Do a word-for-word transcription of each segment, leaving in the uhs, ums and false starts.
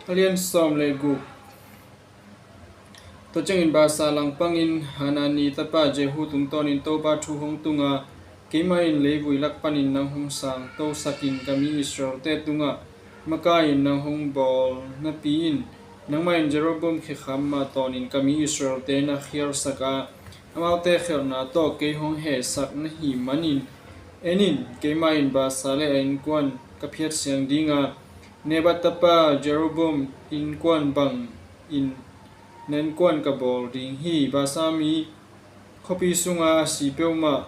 A lian sawm le guk. Tua ciangin Baasa langpangin Hanani tapa Jehu tungtawnin Topa thu hong tunga, keimah in leivui lak panin nang hong sangtosakin ka mi Israelte tungah makai-in nang hong bawl napi-in, nangmah in Jeroboam khekham mah tawnin ka mi Israelte na khialsak a, amaute khelhna tawh kei hong hehsak na hih manin, en in, keimah in Baasa le a innkuan ka phiat siang dinga, Nebat tapa Jeroboam innkuan bangin na innkuan ka bawl ding hi. Baasa mi khuapi sunga a si peuhmah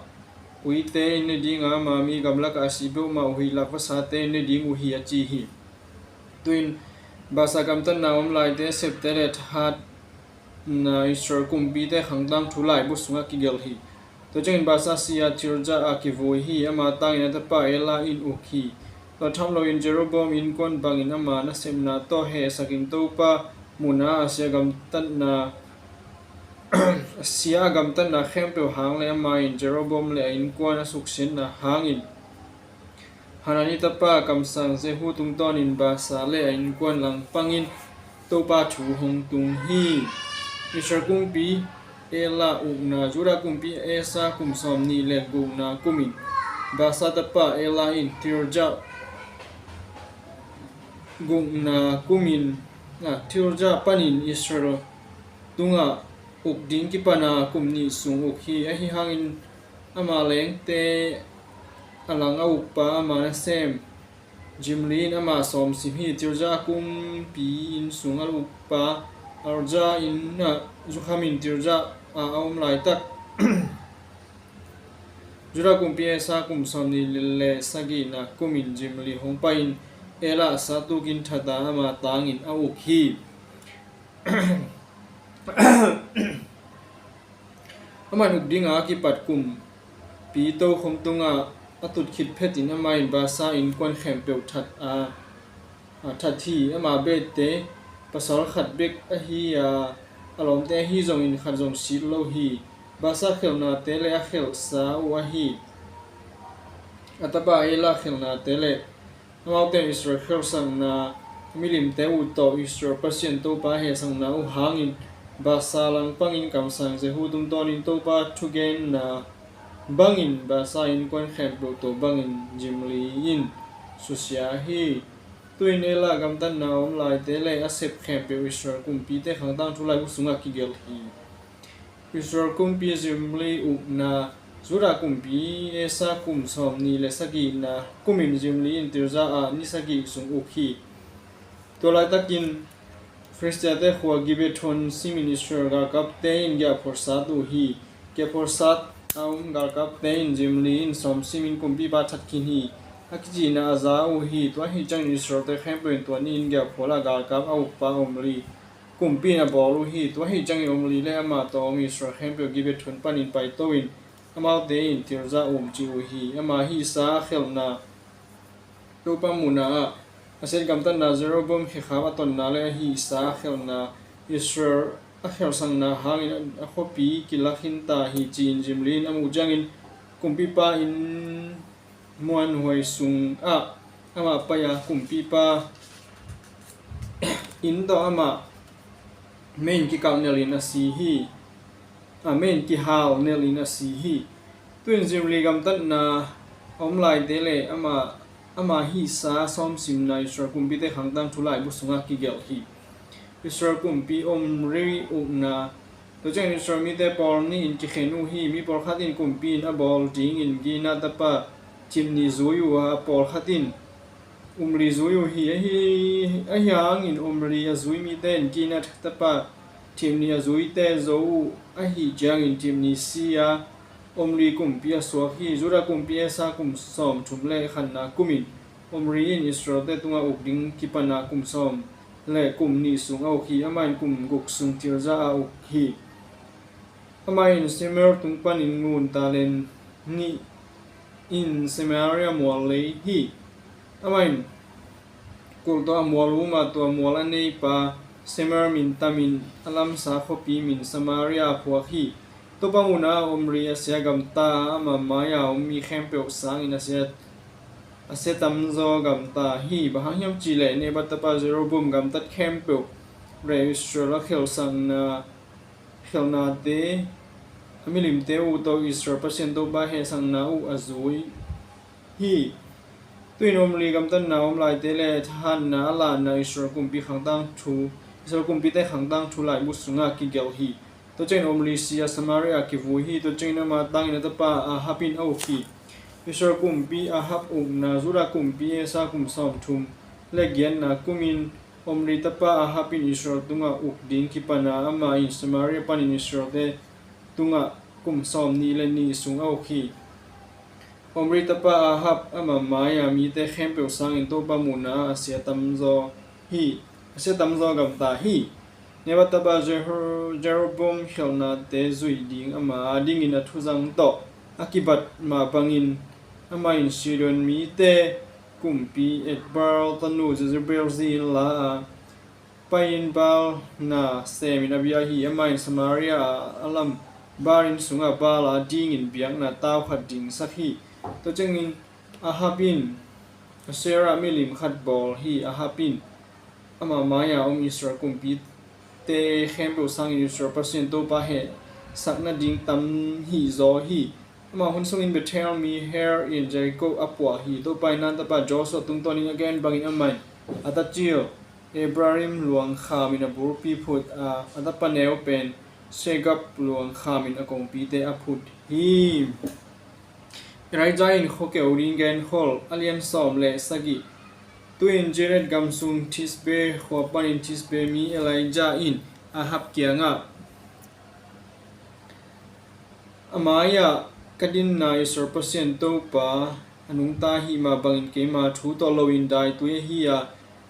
uite in ne dinga, ama mi gamlakah a si peuhmah uhi lak vasate in ne ding uh hi, a ci hi. Tuin Baasa gamtatna om laite septe le thahatna Israel kumpite khangtang thu laibu sungah kigelh hi. Tua ciangin Baasa si a Tirza ah kivui hi. Ama tangin a tapa Ela in uk hi. Tua tham loin Jeroboam innkuan bangin ama nasepna tawh hehsakin Topa munah a sia gamtatna a sia a gamtatna khempeuh hang le ama in Jeroboam le a innkuan a suksiatna hangin Hanani tapa kamsang Jehu tungtawnin Baasa le a innkuan langpangin Topa thu hong tung hi. Israel kumpi Ela ukna, Judah kumpi Asa kum sawm nih le gukna kumin Baasa tapa Ela in Tirza gukna kumin, a, Tirza panin Israel tungah uk ding kipana kum nih sung uk hi. Ahi hangin ama lengte a lang a ukpa ama nasem Zimri in ama sawmsim hi. Tirza kumpi inn sung a ukpa Arza in a zukhamin Tirza a a om laitak Judah kumpi Asa kum sawm nih le sagihna kumin Zimri hong pai-in Ela sa tukin that a, ama tangin a uk hi. Amah in uk dinga a kipat kumpi tokhom tungah a tut khit phetin amah in Baasa innkuan khempeuh that a, a that hi. Ama bette pasal khat bek ahi a, a lawmte ahi zongin khat zong sit lo hi. Baasa khelhnate le a khelhsa uh ahi a tapa Ela khelhnate le amaute in Israel khelsakna milimte uh tawh Israel Pasian Topa hehsakna uh hangin Baasa langpangin kamsang Jehu tungtawnin Topa thugenna bangin Baasa innkuan khempeuh tawh bangin Zimri in susia hi. Tuin Ela gamtatna om laite le a sep khempeuh Israel kumpite khangtang thu laibu sungah kigelh hi. Israel kumpi Zimri ukna, Judah kumpi Asa kum sawm nih le sagihna kumin Zimri in Tirza ah ni sagih sung uk hi. Tua laitakin Filistiate khua Gibeton simin Israel galkapte in giahphual sat uh hi. Giahphual sat a om galkapte in Zimri in sawm simin kumpipa that khin hi. A kicihna a za uh hi. Tua ahi ciangin Israelte khempeuh in tua ni-in giahphual ah galkap a ukpa Omri kumpi in a bawl uh hi. Tua ahi ciangin Omri le amah tawh a om Israel khempeuh Gibeton panin paito-in amaute in Tirza umcih uh hi. Ama hihsa a khelhna Topa muna ah a siat gamtatna, Jeroboam khekhap a tonna le a hihsa a khelhna, Israel a khelsakna hangin a khuapi kila khinta hi, ci-in Zimri in a muh ciangin kumpipa inn muanhuai sungah amah pai a, kumpipa inn tawh amah mei-in kikalh nelin a si hi. A mei-in kihal nelin a si hi. Tuin Zimri gamtatna a om laite le ama, ama hihsa sawmsimna Israel kumpite khangtang thu laibu sungah kigelh hi. Israel kumpi Omri ukna. Tua ciangin Israel mite pawl nih in kikhen uh hi. Mi pawlkhat in kumpi in a bawl dingin Gina tapa Timni zui uh a, a pawlkhat in Omri zui uh hi. Ahi, ahi hangin Omri a zui mite in Gina tapa Timni a zuite zo uh ahi ciangin Timni si a, Omri kumpi a suak hi. Judah kumpi Asa kum sawmthum le khatna kumin Omri in Israelte tungah uk ding kipana kum sawm le kum nih sung a uk hi. Amah in kum guk sung Tirza a uk hi. Amah in Shemer tung panin ngun talen nih in Samaria mual lei hi. Amah in kulh tawh a mual uh mah, tua mual a neipa Shemer min tamin a lamsa khuapi min Samaria a phuak hi. Topa muna Omri a sia gamta a, ama mai-a om mi khempeuh sangin a sia a sia tamzaw gamta hi. Bang hang hiam cihleh Nebat tapa Jeroboam gamtat khempeuh le Israel a khelhsakna, khelhnate, a milimte uh tawh Israel Pasian Topa hehsakna uh a zui hi. Tu-in Omri gamtatna om laite le thahatna a lahna, Israel kumpi khangtang thu, Israel kumpite khangtang thu laibu sungah kigelh hi. Tua ciangin Omri si a, Samaria kivui hi. Tua ciangin ama tangin a tapa Ahab in a uk hi. Israel kumpi Ahab ukna, Judah kumpi Asa kum sawmthum le giatna kumin Omri tapa Ahab in Israel tungah uk ding kipan a, amah in Samaria panin Israelte tungah kum sawmnih le nih sung a uk hi. Omri tapa Ahab ama mai-a mite khempeuh sangin Topa muhna-ah a sia tamzaw hi, a sia tamzaw gamta hi. Nebat tapa Jero-, Jeroboam khelhnate zuih ding ama adingin a thuzang tawh a kibat mah bangin amah in Sidon mite kumpi Ethbaal tanu Jezebel zi-in la a, pai-in Baal na semin a bia hi. Amah in Samaria a, a lam Baal inn sungah Baal adingin biakna tau khat dingsak hi. Tua ciangin Ahab in Asherah milim khat bawl hi. Ahab in ama mai-a om Israel kumpite khempeuh sangin Israel Pasian Topa hehsak nading tam hih zaw hi. Amah hun sungin Bethel mi Hiel in Jericho a puah hi. Topa in Nun tapa Joshua tungtawnin a gen bangin amah in a tacil Abarim luang khamin a bulpi phut a, a tapa neu pen Segub luang khamin a kongpite a phut hi. Elijah in khua keu ding genkhol. A lian sawm le sagih. Tu-in Gilead gam sung Tishbe khua panin Tishbe mi Elijah in Ahab kiangah, a mai-ah ka dinna Israel Pasian Topa a nungta ahih mah bangin keima thu tawh loin daitui ahi a,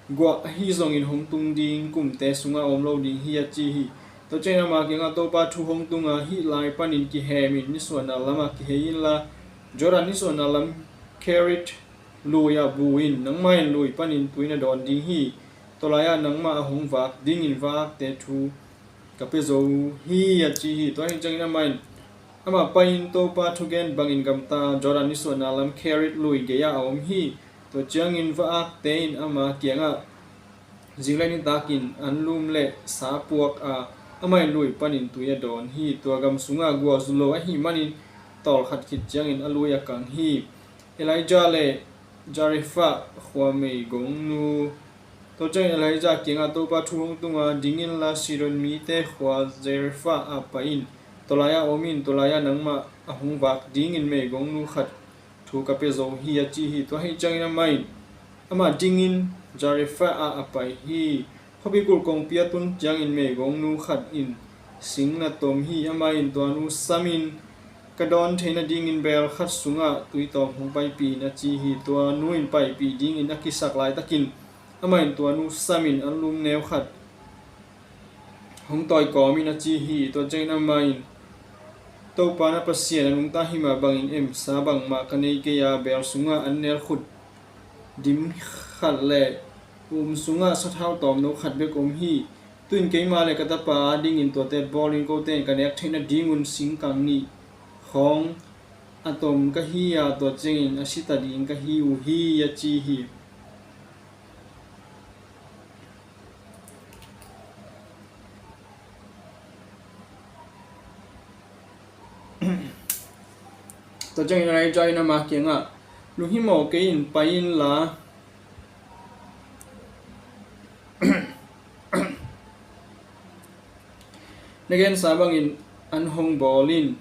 guah ahi zongin hong tung ding kumte sungah a om lo ding hi, a ci hi. Tua ciangin ama kiangah Topa thu hong tung a, hih lai panin kihemin nisuahna lamah kihei inla, Jordan nisuahna lam Kerith lui-ah bu in, nangmah in lui panin tui na dawn ding hi. Tua lai-ah nangmah a hong vak dingin va-akte thu ka pia zo hi, a ci hi. Tua ahih ciangin amah in, amah pai-in Topa thugen bangin gamta, Jordan nisuahna lam Kerith lui gei-ah a om hi. Tua ciangin va-akte in ama kiangah zing le nitakin anlum le sa puak a, amah in lui panin tui a dawn hi. Tua gam sungah guah zu lo ahih manin tawlkhat khit ciangin a lui a kang hi. Elijah le Zarephath khua meigongnu. Tua ciangin Elijah kiangah Topa thu hong tung a, ding inla Sidon mite khua Zarephath ah pai in, tua lai-ah om in, tua lai-ah nangmah a hong vak dingin meigongnu khat thu ka pia zo hi, a ci hi. Tua ahih ciangin amah in, amah dingin Zarephath ah a pai hi. Khuapi kulh kongpi a tun ciangin meigongnu khat in sing na tom hi. Amah in tua nu samin, ka dawn theih nadingin beel khat sungah tui tawm hong paipih in, a ci hi. Tua nu in paipih dingin a kisak laitakin amah in tua nu samin anlum neu khat hong tawi kawm in, a ci hi. Tua ciangin amah in, Topa na Pasian a nungta hi mah bangin emsa bangmah ka nei kei a, beel sungah an nel khut dim khat le um sungah sathau tawmno khat bek om hi. Tu-in keima le ka tapa adingin tuate bawlin, kote in ka nek theih nadingun singkang nih khawng a tom ka hi a, tua ciangin a si ta ding ka hi uh hi, a ci hi. Tua ciangin Elijah in ama kiangah, lunghimawh kei in, pai inla na gensa bangin an hong bawl in.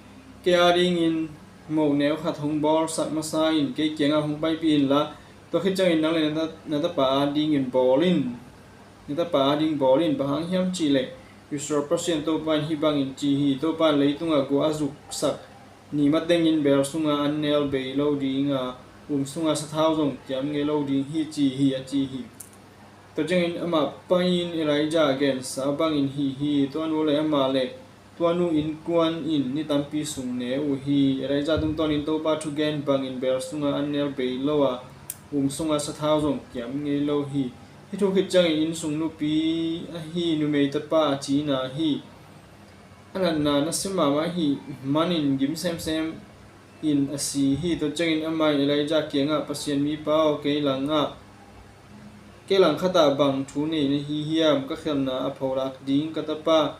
Kei adingin moh neu khat hong bawlsak masa in, kei kiangah hong paipih inla, tua khit ciangin nang le na ta-, na tapa adingin bawl in. Na tapa ading bawl in, bang hang hiam cihleh Israel Pasian Topa in hih bangin ci hi. Topa in leitungah guah a zuksak ni matengin beel sungah an nel bei lo ding a, um sungah sathau zong kiam ngei lo ding hi, ci hi, a ci hi. Tua ciangin amah pai-in Elijah gensa bangin hih hi. Tua nu le amah le tua nu innkuan in ni tampi sung ne uh hi. Elijah tungtawnin Topa thugen bangin beel sungah an nel bei lo a, um sungah sathau zong kiam ngei lo hi. Hih thu khit ciangin innsung nupi ahi numei tapa a cina hi. A natna nasia mahmah ahih manin gim semsem in a si hi. Tua ciangin amah in Elijah kiangah, Pasian mipa aw, kei langah, kei langkhatah bang thu nei na hi hiam? Ka khelhna a pholak ding ka tapa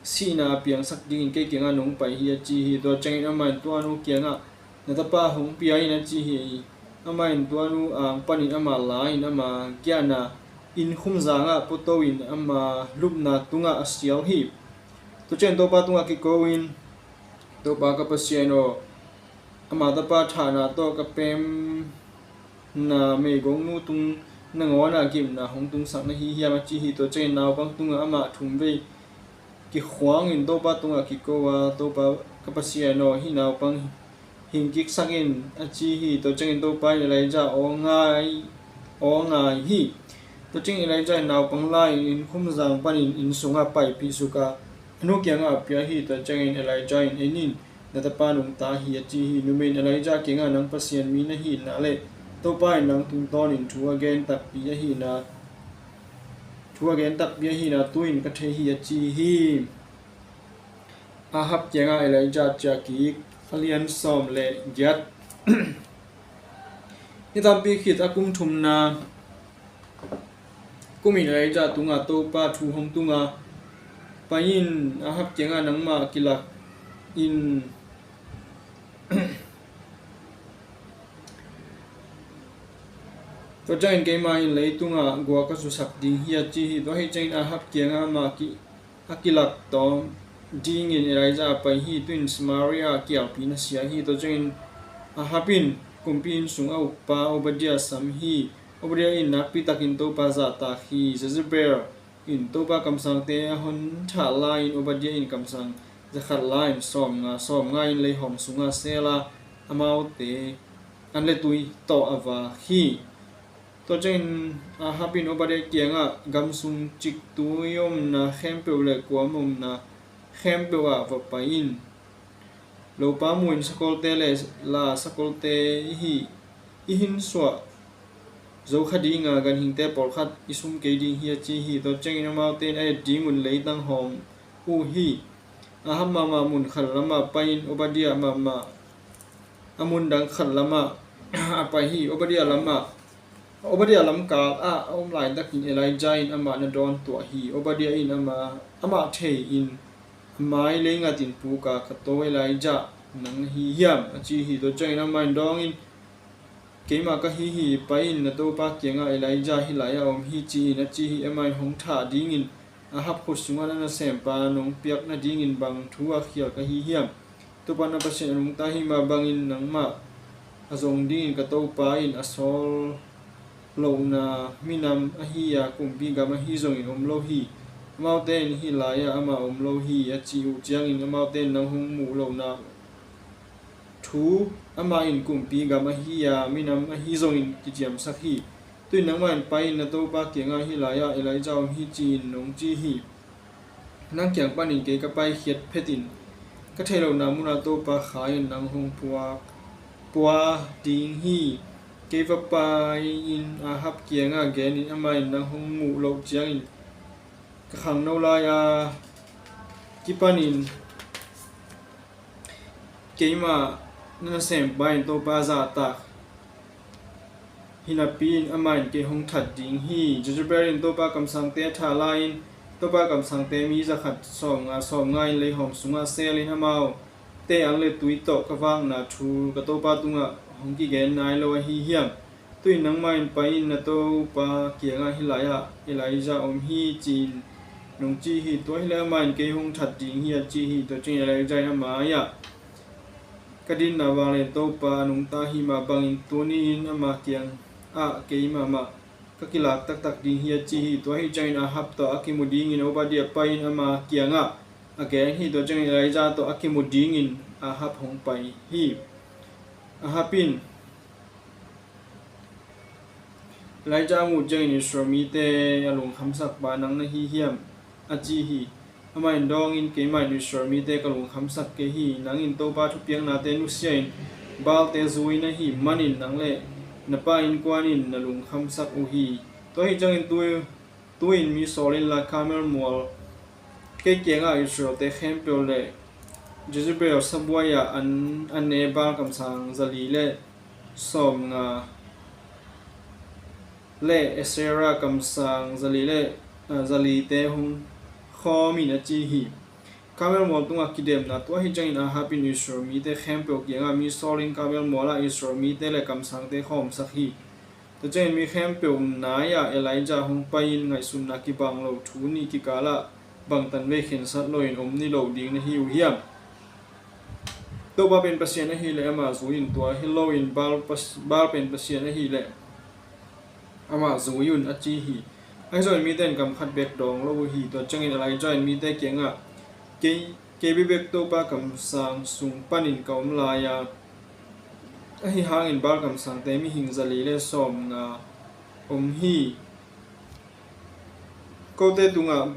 sihna a piangsak dingin kei kiangah nong pai hi, a ci hi. Tua ciangin amah in tua nu kiangah, na tapa hong pia in, a ci hi. Amah in tua nu ang panin amah la-in ama giahna inn khumzangah puato in ama lupna tungah a sial hi. Tua ciangin Topa tungah kiko in, Topa ka Pasian aw, ama tapa thahna tawh ka pemna meigongnu tung nangawnah gimna hong tungsak na hi hiam, a ci hi. Tua ciangin naupang tungah amah thumvei kikhuangin Topa tungah kiko a, Topa ka Pasian aw, hih naupang hing kiksak in, a ci hi. Tua ciangin Topa in Elijah aw ngai, aw ngai hi. Tua ciangin Elijah in naupang la-in inn khumzang panin inn sungah paipih suk a, a nu kiangah a pia hi. Tua ciangin Elijah in, en in, na tapa nungta hi, a ci hi. Numei in Elijah kiangah, nang Pasian mi na hihna le Topa in nang tungtawnin thu a gen takpi ahihna, thu a gen takpi ahihna tu-in ka thei hi, a ci hi. Ahab kiangah Elijah ciah kik. A lian sawm le giat. Ni tampi khit a kum thumna kumin Elijah tungah Topa thu hong tunga, pai in, Ahab kiangah nangmah kilak in. Tua ciangin keimah in leitungah gua ka zusak ding hi, a ci hi. Tua hi ciangin Ahab kiangah amah ki a kilak tawm dingin Elijah a pai hi. Tu-in Samaria ah kialpi na sia hi. Tua ciangin Ahab in kumpi inn sung a ukpa Obadiah sam hi. Obadiah in nakpi takin Topa zahtak hi. Jezebel in Topa kamsangte a hon thah lai-in Obadiah in kamsang zakhat la-in sawmnga, sawmnga in leihawm sungah sel a, amaute an le tui tawh a vak hi. Tua ciangin Ahab in Obadiah kiangah, gam sung ciktui omna khempeuh le kuam omna khempeuh ah va pai in. Lopa mu in sakawlte le la sakawlte i hi, i hinsuah zo kha dinga ganhingte pawlkhat i sum kei ding hi, a ci hi. Tua ciangin amaute in a et dingun leitang hawm uh hi. Ahab mahmah mun khat lamah pai-in Obadiah mahmah a mun dang khat lamah a pai hi. Obadiah lamah, Obadiah lamkal ah a om laitakin Elijah in amah na dawn tuah hi. Obadiah in amah, amah thei-in a mai leingatin puka, ka to Elijah nang na hi hiam, a ci hi. Tua ciangin amah in dawngin, keimah ka hi hi, pai in na topa kiangah Elijah hih lai-ah a om hi ci-in, a ci hi. Amah in hong thah dingin Ahab khut sungah na nasempa nong piak nadingin bang thu a khial ka hi hiam? Topa na Pasian a nungta hi mah bangin nangmah a zong dingin ka topa in a sawl lohna minam ahi a, kumpi gam ahi zongin om lo hi. Amaute in hih lai-ah amah om lo hi a cih uh ciangin amaute in nang hong muh lohna thu amah in kumpi gam ahi a, minam ahi zongin kiciamsak hi. Tu-in nangmah in pai in na topa kiangah hih lai-ah Elijah om hi ci-in nong ci hi. Nang kiang panin kei ka paikhiat phetin ka theih lohna munah Topa Kha in nang hong puak, pua ding hi. Kei va pai-in Ahab kiangah genin amah in nang hong muh loh ciangin ka khangno lai-a kipanin keimah na nasempa in Topa zahtak hi napi-in amah in kei hong that ding hi. Jezebel in Topa kamsangte a thah lai-in Topa kamsangte mi zakhat sawmnga, sawmnga in leihawm sungah selin amaute an le tui tawh ka vakna thu ka topa tungah hong kigen nai lo ahi hiam? Tu-in nangmah in pai in na topa kiangah hih lai-ah Elijah om hi ci-in nong ci hi. Tua hileh amah in kei hong that ding hi a ci hi. Tua ciangin Elijah in a mai-ah ka dinna vanglian Topa a nungta hi mah bangin tuni-in ama kiangah kei mahmah ka kilak taktak ding hi a ci hi. Tua hi ciangin Ahab tawh a kimu dingin Obadiah pai-in ama kiangah a gen hi. Tua ciangin Elijah tawh a kimu dingin Ahab hong pai hi. Ahab in Elijah a muh ciangin Israel mite a lungkhamsakpa nang na hi hiam, a ci hi. Amah in dawngin keimah in Israel mite ka lungkhamsak kei hi. Nang in Topa thupiaknate nusia-in Baalte zui na hih manin nang le na pa innkuan in na lungkhamsak uh hi. Tua hi ciangin tu, tu-in mi sawl inla Karmel mual kei kiangah Israelte khempeuh le Jezebel sabuai-ah an, an ne Baal kamsang zali le sawmnga le Asherah kamsang zali le, ah, zalite hong khawm in a ci hi. Karmel mual tungah kidemna. Tua hi ciangin Ahab in Israel mite khempeuh kiangah mi sawl in Karmel mualah Israel mite le kamsangte khawmsak hi. Tua ciangin mi khempeuh nai-ah Elijah hong pai in, ngaihsutna kibang lo thu nih kikalah bangtan vei khensat loin om niloh ding na hi uh hiam? Topa pen Pasian ahih leh amah zui in, tua hi loin Baal pas-, Baal pen Pasian ahih leh amah zui un, a ci hi. Ahi zongin mite in kam khat bek dawng lo uh hi. Tua ciangin Elijah in mite kiangah, kei, kei bekbek Topa kamsang sung panin ka om lai a, ahi hangin Baal kamsangte mihing zali le sawmnga om hi. Kote tungah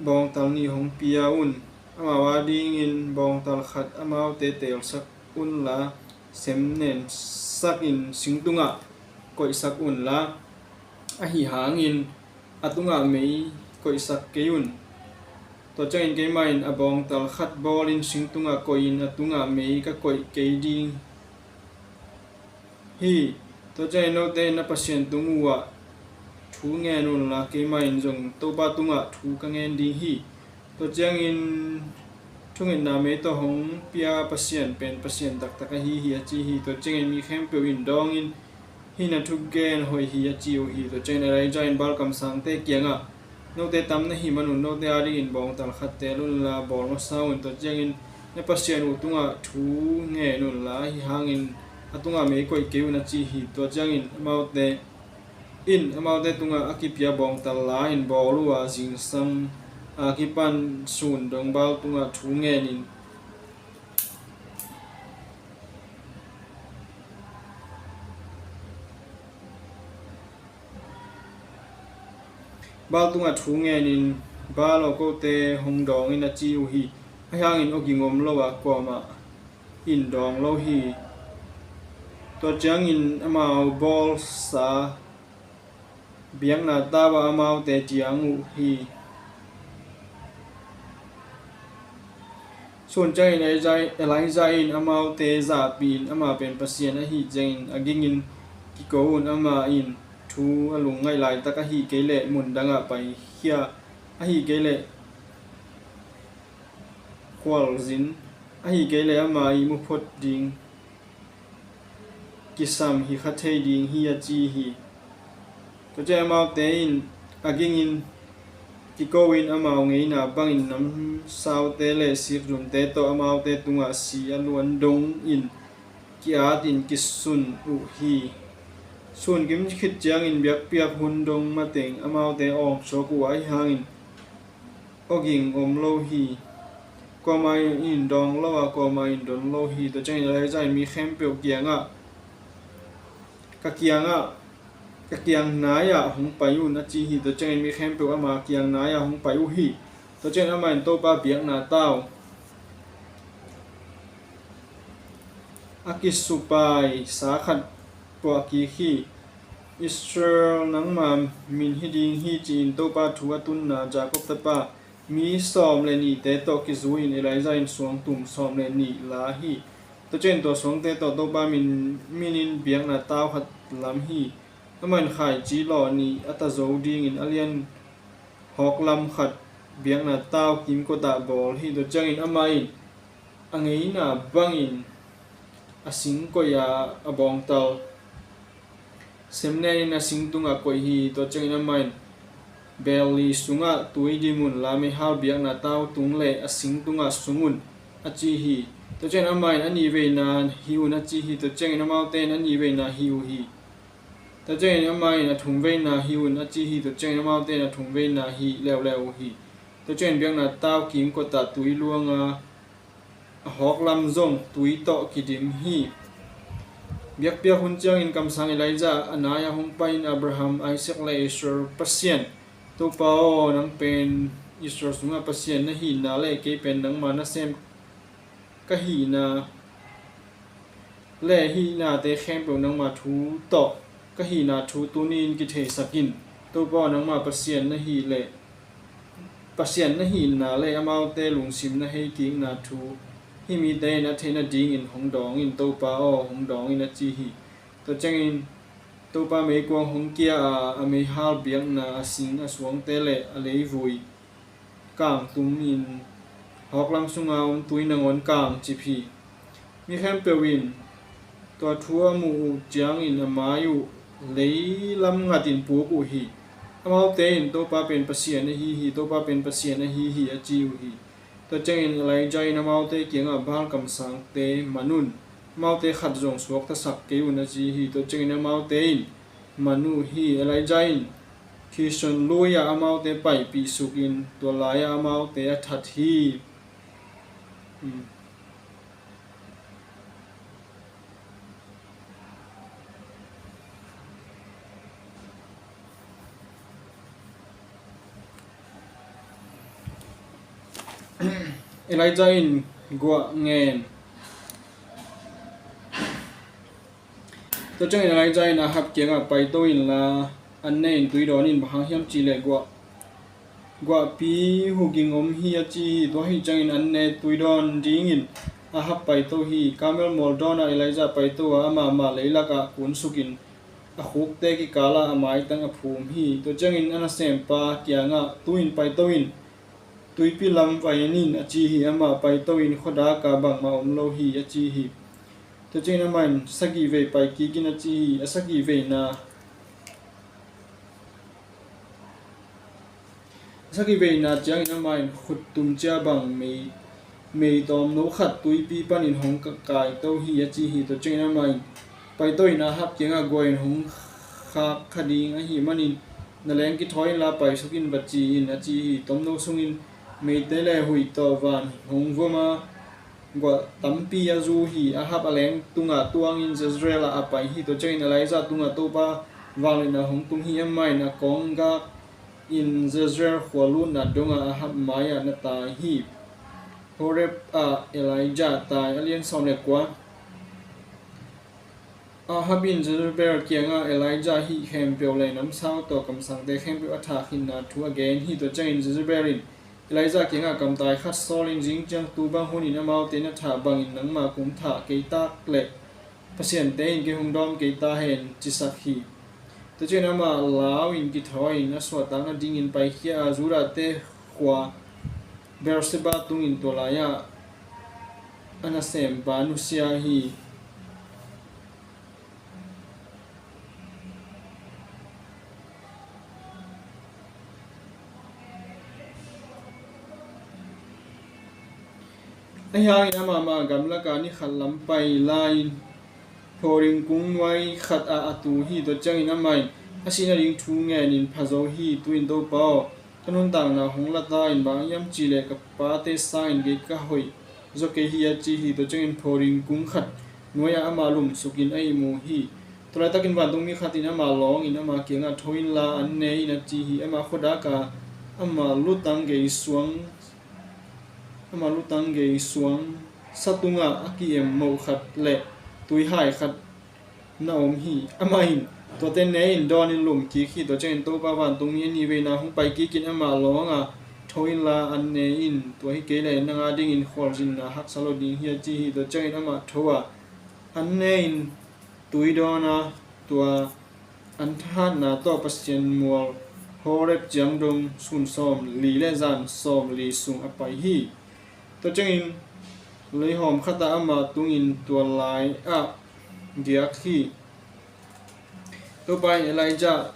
bawngtal nih hong pia un. Amau adingin bawngtal khat amaute teelsak unla, sem nensakin sing tungah koihsak unla, ahi hangin a tungah mei koihsak kei un. Tua ciangin keimah in a bawngtal khat bawlin sing tungah koihin a tungah mei ka koih kei ding hi. Tua ciangin note in na Pasian tung uhah thu ngen unla, keimah in zong Topa tungah thu ka ngen ding hi. Tua ciangin thungetna mei tawh hong pia Pasian pen Pasian taktak ahi hi, a ci hi. Tua ciangin mi khempeuh in dawngin, hih na thugen hoih hi, a ci uh hi. Tua ciangin Elijah in Baal kamsangte kiangah, note tam na hih manun note adingin bawngtal khat teel unla bawl masa un. Tua ciangin na Pasian uh tungah thu ngen unla, ahi hangin a tungah mei koih kei un, a ci hi. Tua ciangin amaute in amaute tungah a kipia bawngtal la-in bawl uh a, zingsang a kipan sun dong Baal tungah thu ngenin Baal tungah thu ngenin, Baal aw, kote hong dawng in, a ci uh hi. Ahi hangin awging om lo a, kuamah in dawng lo hi. Tua ciangin amau bawlsa biakna tau ah amaute ciang uh hi. Sun ciangin Elijah, Elijah in amaute zahpih in, amah pen Pasian ahih ciangin a gingin kiko un. Amah in thu a lungngaih laitak ahih kei leh mundangah paikhia, ahih kei leh khualzin, ahih kei leh amah ih muphot ding kisam hi kha thei ding hi, a ci hi. Tua ciang amaute in a gingin kiko in, amau ngeina bangin namsaute le sikzumte tawh amaute tungah si a luan dongin ki-atin kisun uh hi. Sun kim khit ciangin biakpiak hun dong mateng amaute awng suak uh a, ahi hangin awging om lo hi. Kuamah in dawng lo a, kuamah in don lo hi. Tua ciangin Elijah in mi khempeuh kiangah, ka kiangah, ka kiang nai-ah hong pai un, a ci hi. Tua ciangin mi khempeuh ama kiang nai-ah hong pai uh hi. Tua ciangin amah in Topa biakna tau a kisupaisa khat puah kik hi. Israel, nangma min hi ding hi, ci-in Topa thu a tunna Jacob tapa mi sawm le nihte tawh kizui-in Elijah in suangtum sawm le nih la hi. Tua ciangin tua suangte tawh Topa min, minin biakna tau khat lam hi. Amah in khaici lawh nih a ta zo dingin a lian hawk lam khat biakna tau kimkotah bawl hi. Tua ciangin amah in a ngeina bangin a sing koih a, a bawngtal sem nenin a sing tungah koih hi. Tua ciangin amah in, beel li sungah tui dim unla, meihal biakna tau tung le a sing tungah sung un, a ci hi. Tua ciangin amah in, a nihveina hih un, a ci hi. Tua ciangin amaute in a nihveina hih uh hi. Tua ciangin amah in, a thumveina hih un, a ci hi. Tua ciangin amaute in a thumveina hih leuleu uh hi. Tua ciangin biakna tau kimkotah tui luanga a hawk lam zong tui tawh kidim hi. Biakpiak hun ciangin kamsang Elijah a nai-ah hong pai-in, Abraham, Isaac le Israel Pasian, Topa aw, nang pen Israel sungah Pasian na hihna le kei pen nangma nasem ka hihna le hihnate khempeuh nangma thu tawh ka hihna thu tuni-in kitheisak in. Topa aw, nangma Pasian na hih le, Pasian na hihna le amaute lungsim na heikikna thu Hih mite in a theih nadingin hong dawng in, Topa aw, hong dawng in, a ci hi. Tua ciangin Topa meikuang hong kia a, a meihal biakna a sing a suangte le a leivui kangtum in hawklam sunga om tui nangawn kangcip hi. Mi khempeuh in tua thu a muh uh ciangin a mai uh leilam ngatin puk uh hi. Amaute in, "Topa pen Pasian ahi hi, Topa pen Pasian ahi hi," a ci uh hi. Tua ciangin Elijah in amaute kiangah, "Baal kamsangte man un, amaute khat zong suaktasak kei un," a ci hi. Tua ciangin amaute in man uh hi. Elijah in Kishon lui-ah amaute paipih sukin tua lai-ah amaute a that hi. Elijah in guah ngen. Tua ciangin Elijah in Ahab kiangah, "Paito inla, an ne in tui dawn in, bang hang hiam cihleh guah, guahpi huging om hi," a ci hi. Tua ahih ciangin an ne tui dawn dingin Ahab paito hi. Karmel mual dawnah Elijah paito a, amah mah leilakah kunsukin a khukte kikalah a maitang a phum hi. Tua ciangin a nasempa kiangah, "Tu-in paito in, tuipi lam vai en in," a ci hi. Amah paito in, "Khuadakah bangmah om lo hi," a ci hi. Tua ciangin amah in, "Sagih vei pai kik in," a ci hi. A sagih veina, a sagih veina ciangin amah in khuttum cia bang mei, mei tawmno khat tuipi panin hong ka-, kaito hi, a ci hi. Tua ciangin amah in paito in Ahab kiangah, "Guah in hong khak kha ding ahih manin na leng kithawi inla paisuk in va ci in," a ci hi. Tomno sungin meite le huih tawh van hong vom a, guah tampi a zu hi. Ahab a leng tungah tuangin Jezreel ah a pai hi. Tua ciangin Elijah tungah Topa vangliatna hong tung hi. Amah in a kawnggak in Jezreel khua lutna dongah Ahab mai-ah na tai hi. Horeb ah Elijah tai. A lian sawm le kua. Ahab in Jezebel kiangah Elijah hih khempeuh le namsau tawh kamsangte khempeuh a thah khinna thu a gen hi. Tua ciangin Jezebel in Elijah kiangah, "Kamtai khat sawl in, zing ciang tu bang hunin amaute na thah bangin nangmah kong thah kei tak leh pasiante in kei hong dawm kei ta hen," cisak hi. Tua ciangin amah lau in kithawi in a suahtak nadingin paikhia a, Judah-te khua Beersheba tungin tua lai-ah a nasempa nusia hi. Ahi hangin amah mah gamlakah ni khat lam pai lai-in Phoring kung nuai khatah a tu hi. Tua ciangin amah in a sihna ding thu ngenin, "Pha zo hi, tu-in Topa aw, ka nuntakna hong la ta in, bang hiam cihleh ka pate sangin kei ka hoih zaw kei hi," a ci hi. Tua ciangin Phoring kung khat nuai-ah amah lumsukin a ihmu hi. Tua laitakin vantungmi khat in amah lawngin ama kiangah, "Tho inla, an ne in," a ci hi. Amah khuadakah amah lutang gei suang, amah lutang gei suang sa tungah a ki-em moh khat le tuihai khat na om hi. Amah in tuate ne in dawn in lum kik hi. Tua ciangin Topa vantungmi a nih veina hong pai kikin amah lawng a, "Tho inla, an ne in, tua hi kei leh nang adingin khualzinna haksa lo ding hi," a ci hi. Tua ciangin amah tho a, an ne in tui dawn a, tua an thahatna tawh Pasian mual Horeb ciangdong sun sawm li le zan sawm li sung a pai hi. Tua ciangin leihawm khatah amah tungin tua lai-ah giak hi. Topa in Elijah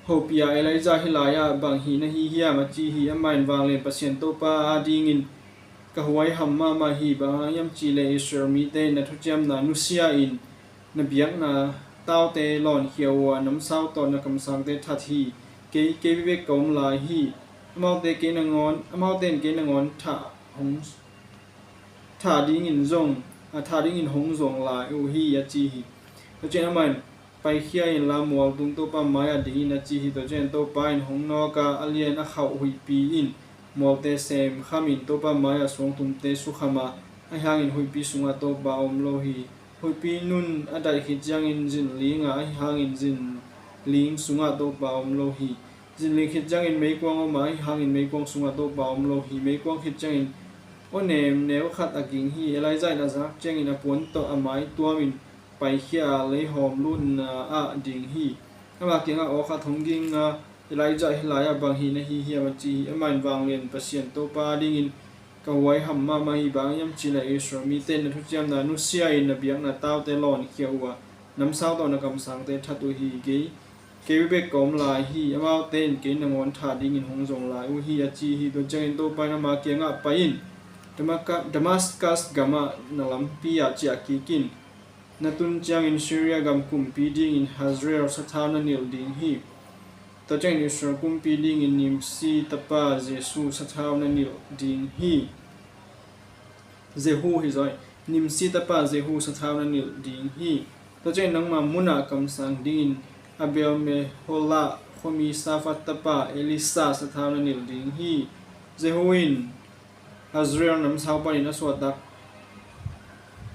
hopih a, "Elijah hih lai-ah bang hih na hi hiam?" a ci hi. Amah in, "Vanglian Pasian Topa adingin ka huaiham mahmah hi. Bang hang hiam cihleh Israel mite in na thuciamna nusia in, na biakna taute lawnkhia uh a, namsau tawh na kamsangte that hi. Kei, kei bek ka om lai hi. Amaute kei nangawn, amaute in kei nangawn thah hong, thah dingin zong, a, thah dingin hong zong lai uh hi," a ci hi. Tua ciangin amah in, "Paikhia inla, mual tung Topa mai-ah ding in," a ci hi. Tua ciangin Topa in hong nawk a, a lian a khauh huihpi in mualte semkhamin Topa mai-ah suangtumte sukham a, ahi hangin huihpi sungah Topa om lo hi. Huihpi nun a daih khit ciangin zin ling a, ahi hangin zin ling sungah Topa om lo hi. Zin ling khit ciangin meikuang om a, ahi hangin meikuang sungah Topa om lo hi. Meikuang khit ciangin Aw nem neu khat a ging hi. Elijah in a zak ciangin a puan tawh a mai tuamin paikhia a, leihawm lutna ah ding hi. Ama kiangah aw khat hong ging a, Elijah, hih lai-ah bang hi na hi hiam? a ci hi. Amah in, Vanglian Pasian Topa dingin ka huaiham mahmah hi. Bang hiam cih leh Israel mite in na thuciamna nusia-in na biakna taute lawnkhia uh a, namsau tawh na kamsangte that uh hi. Kei, kei bek ka om lai hi. Amaute in kei nangawn thah dingin hong zong lai uh hi, a ci hi. Tua ciangin Topa in ama kiangah, Pai in, Damaka-, Damascus gamah na lampi ah ciah kik in. Na tun ciangin Syria gam kumpi dingin Hazael sathau na nilh ding hi. Tua ciangin Israel kumpi dingin Nimsi tapa Jehu sathau na nilh ding hi. Jehu hi zaw, Nimsi tapa Jehu sathau na nilh ding hi. Tua ciangin nangma munah kamsang dingin Abel Meholah khuami Shaphat tapa Elisha sathau na nilh ding hi. Jehu in Hazael namsau panin a suakta,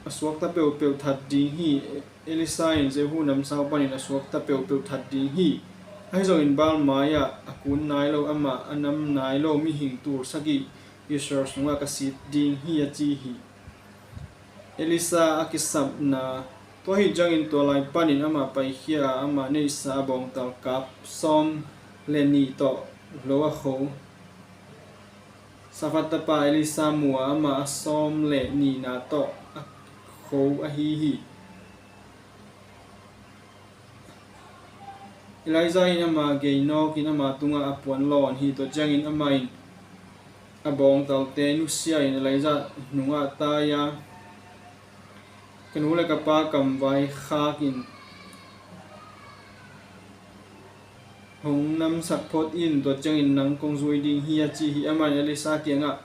a suakta peuhpeuh that ding hi. Elisha in Jehu namsau panin a suakta peuhpeuh that ding hi. Ahi zongin Baal mai-ah a kun nai lo, amah a nam nai lo mihing tul sagih Israel sungah ka sit ding hi, a ci hi. Elisha a kisapna. Tua ahih ciangin tua lai panin amah paikhia a, ama neihsa a bawngtal kap sawm le nih tawh lo a kho Shaphat tapa Elisha mu a, amah a sawm le nihna tawh a kho ahi hi. Elijah in ama gei nawkin ama tungah a puan lawn hi. Tua ciangin amah in a bawngtalte nusia-in Elijah nungah tai a, Ka nu le ka pa kamvai khakin hong namsak phot in, tua ciangin nang kong zui ding hi, a ci hi. Amah in Elisha kiangah,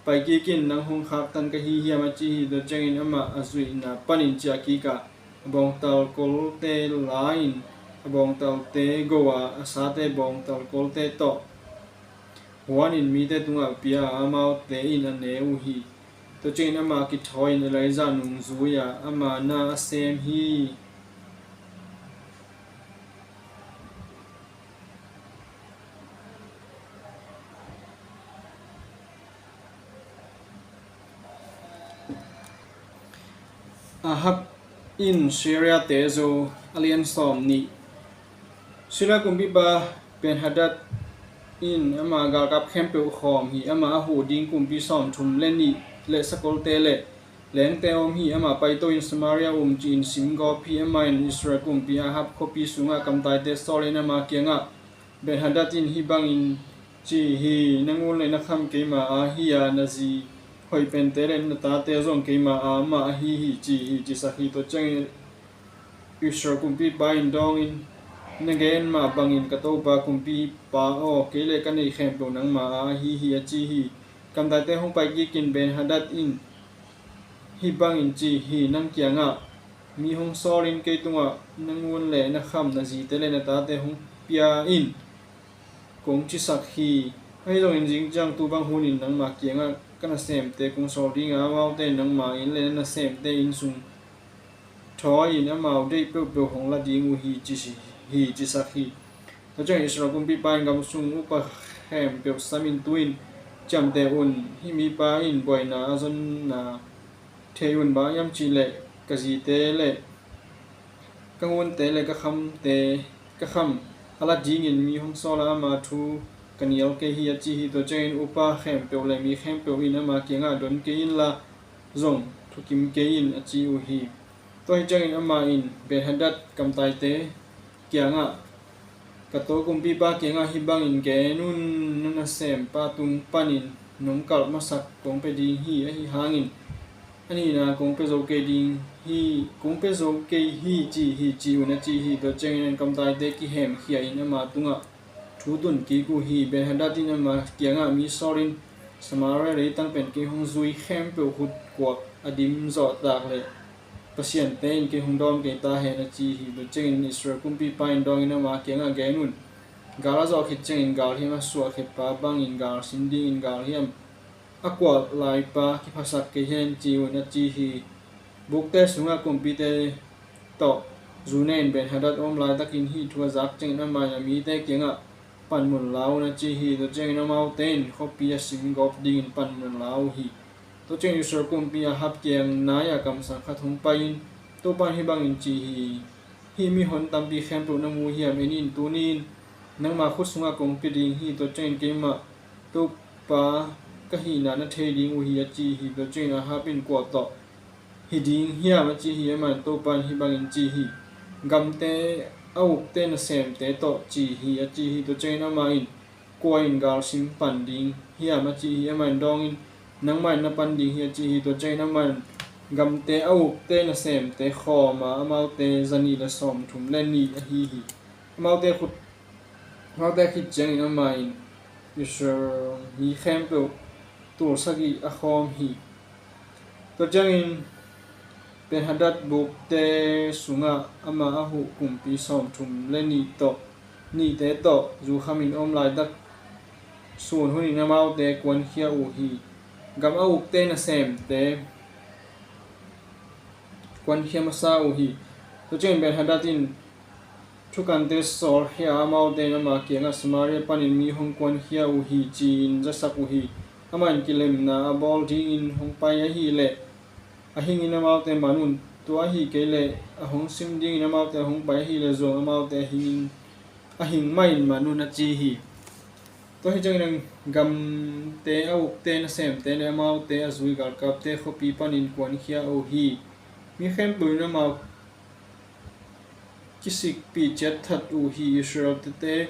Pai kik in, nang hong khaktan ka hi hiam? a ci hi. Tua ciangin amah a zuihna panin ciah kik a, a bawngtal kolte la-in a bawngtalte go a, a sate bawngtal kolte tawh huanin mite tungah pia a, amaute in a ne uh hi. Tua ciangin amah kithawi-in Elijah nungzui a, ama na a sem hi. Ahab in Syria-te zo. A lian sawm nih. Syria kumpipa Ben-hadad in ama galkap khempeuh khawm hi. Amah a huh ding kumpi sawmthum le nih le sakolte le lengte a om hi. Amah paito-in Samaria um ci-in simgawp hi. Amah in Israel kumpi Ahab khuapi sungah kamtaite sawlin ama kiangah, Ben-hadad in hih bangin ci hi, Na ngun le na kham keima aa hi a, na zi hoih pente le na tate zong keima aa mah ahi hi, ci hi, cisak hi. Tua ciangin Israel kumpipa in dawngin, Na gen mah bangin ka topa kumpipa aw, kei le ka neih khempeuh nangma aa ahi hi, a ci hi. Kamtaite hong pai kikin Ben-hadad in hih bangin ci hi, Nang kiangah mi hong sawlin kei tungah na ngun le na kham, na zite le na tate hong pia in, kong cisak hi. Ahi zongin zing ciang tu bang hunin nangma kiangah ka nasemte kong sawl ding a, amaute in nangma inn le na nasemte inn sung thawi-in amau deih peuhpeuh hong la ding uh hi, ci hi, cisak hi. Tua ciangin Israel kumpipa in gam sung upa khempeuh samin, Tu-in ciamteh un, hih mipa in buaina a zonna thei un, bang hiam cih leh ka zite le ka ngunte le ka khamte, ka kham a la dingin mi hong sawl a, ama thu ka nial kei hi, a ci hi. Tua ciangin upa khempeuh le mi khempeuh in ama kiangah, Don kei inla zong thukim kei in, a ci uh hi. Tua hi ciangin amah in Ben-hadad kamtaite kiangah, Ka to kumpipa kiangah hih bangin gen un, Na nasempa tung panin nong kalh masak kong pia ding hi. Ahi hangin a nihna kong pia zo kei ding hi, kong pia zo kei hi, ci hi, ci un, a ci hi. Tua ciangin kamtaite kihemkhia-in ama tungah thu tun kik uh hi. Ben-hadad in ama kiangah, Mi sawlin Samaria leitang pen kei hong zui khempeuh khut kuak a dim zawh tak leh pasiante in kei hong dawng kei ta hen, a ci hi. Tua ciangin Israel kumpipa in dawngin ama kiangah, Gen un, gal a zawh khit ciangin galhiam a suahkhiatpa bangin gal sin dingin galhiam a kualh laipa kiphasak kei hen, ci un, a ci hi. Bukte sungah kumpite tawh zu ne-in Ben-hadad a om laitakin hih thu a zak ciangin amah in a mite kiangah, Panmun la un, a ci hi. Tua ciangin amaute in khuapi a simgawp dingin panmun la uh hi. Tua ciangin Israel kumpi Ahab kiang nai-ah kamsang khat hong pai-in, Topa in hih bangin ci hi: Hih mihon tampi khempeuh na mu hiam? En in, tuni-in nangma khut sungah kong pia ding hi. Tua ciangin keimah Topa ka hihna na thei ding uh hi, a ci hi. Tua ciangin Ahab in, Kua tawh hi ding hiam? a ci hi. Amah in, Topa in hih bangin ci hi: Gamte a ukte nasemte tawh, ci hi, a ci hi. Tua ciangin amah in, Kua in gal sim pan ding hiam? a ci hi. Amah in dawngin, Nangmah in na pan ding hi, a ci hi. Tua ciangin amah in gamte a ukte nasemte khawm a, amaute zanih le sawmthum le nih ahi hi. Amaute khut, amaute khit ciangin amah in Israel mi khempeuh tul sagih a khawm hi. Tua ciangin Benhadad bukte sungah amah a huh kumpi sawmthum le nih tawh, nihte tawh zu khamin a om laitak sun hunin amaute kuankhia uh hi. Gam a ukte nasemte kuankhia masa uh hi. Tua ciangin Benhadad in thukante sawlkhia a, amaute in ama kiangah, Samaria panin mi hong kuankhia uh hi, ci-in zasak uh hi. Amah in kilemna a bawl dingin hong pai ahih leh a hingin amaute man un, tua ahih kei leh a hong sim dingin amaute a hong pai ahih leh zong amaute a hingin, a hing mahin man un, a ci hi. Tua hi ciangin gamte a ukte nasemte le amaute a zui galkapte khuapi panin kuankhia uh hi. Mi khempeuh in amau kisikpih ciat that uh hi. Israel tete,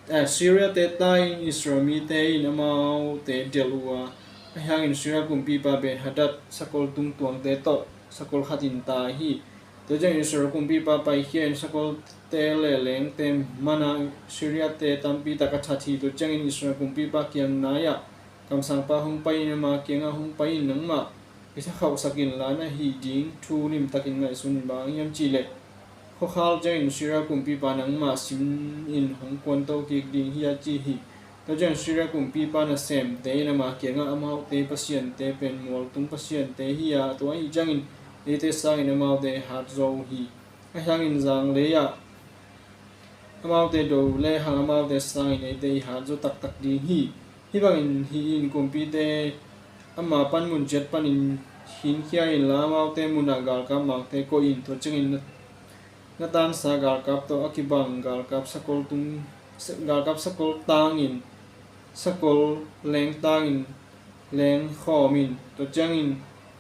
eh, Syria te tai-in Israel mite in amaute delh uh a, ahi hangin Syria kumpipa Benhadad sakol tungtuangte tawh sakol khatin tai hi. Tua ciangin Israel kumpipa paikhia in sakolte le lengte man a, Syria te tampi tak a that hi. Tua ciangin Israel kumpipa kiang nai-ah kamsangpa hong pai-in ama kiangah, Hong pai-in nangmah kithakhauhsak inla, na hih ding thu limtakin ngaihsun in. Bang hang hiam cih leh khuakhal ciangin Syria kumpipa nangmah simin hong kuanto kik ding hi, a ci hi. Tua ciangin Syria kumpipa nasemte in ama kiangah, Amaute pasiante pen mualtung pasiante hi a, tua ahih ciangin eite sangin amaute hat zaw uh hi. Ahi hangin zanglei-ah amaute do lehang amaute sangin eite i hat zaw taktak ding hi. Hih bangin hih in kumpite ama panmun ciat panin khinkhia inla, amaute munah galkap mangte koih in. Tua ciangin na, na tansa galkap tawh a kibang galkap sakol tung, galkap sakol tangin, sakol leng tangin leng khawm in. Tua ciangin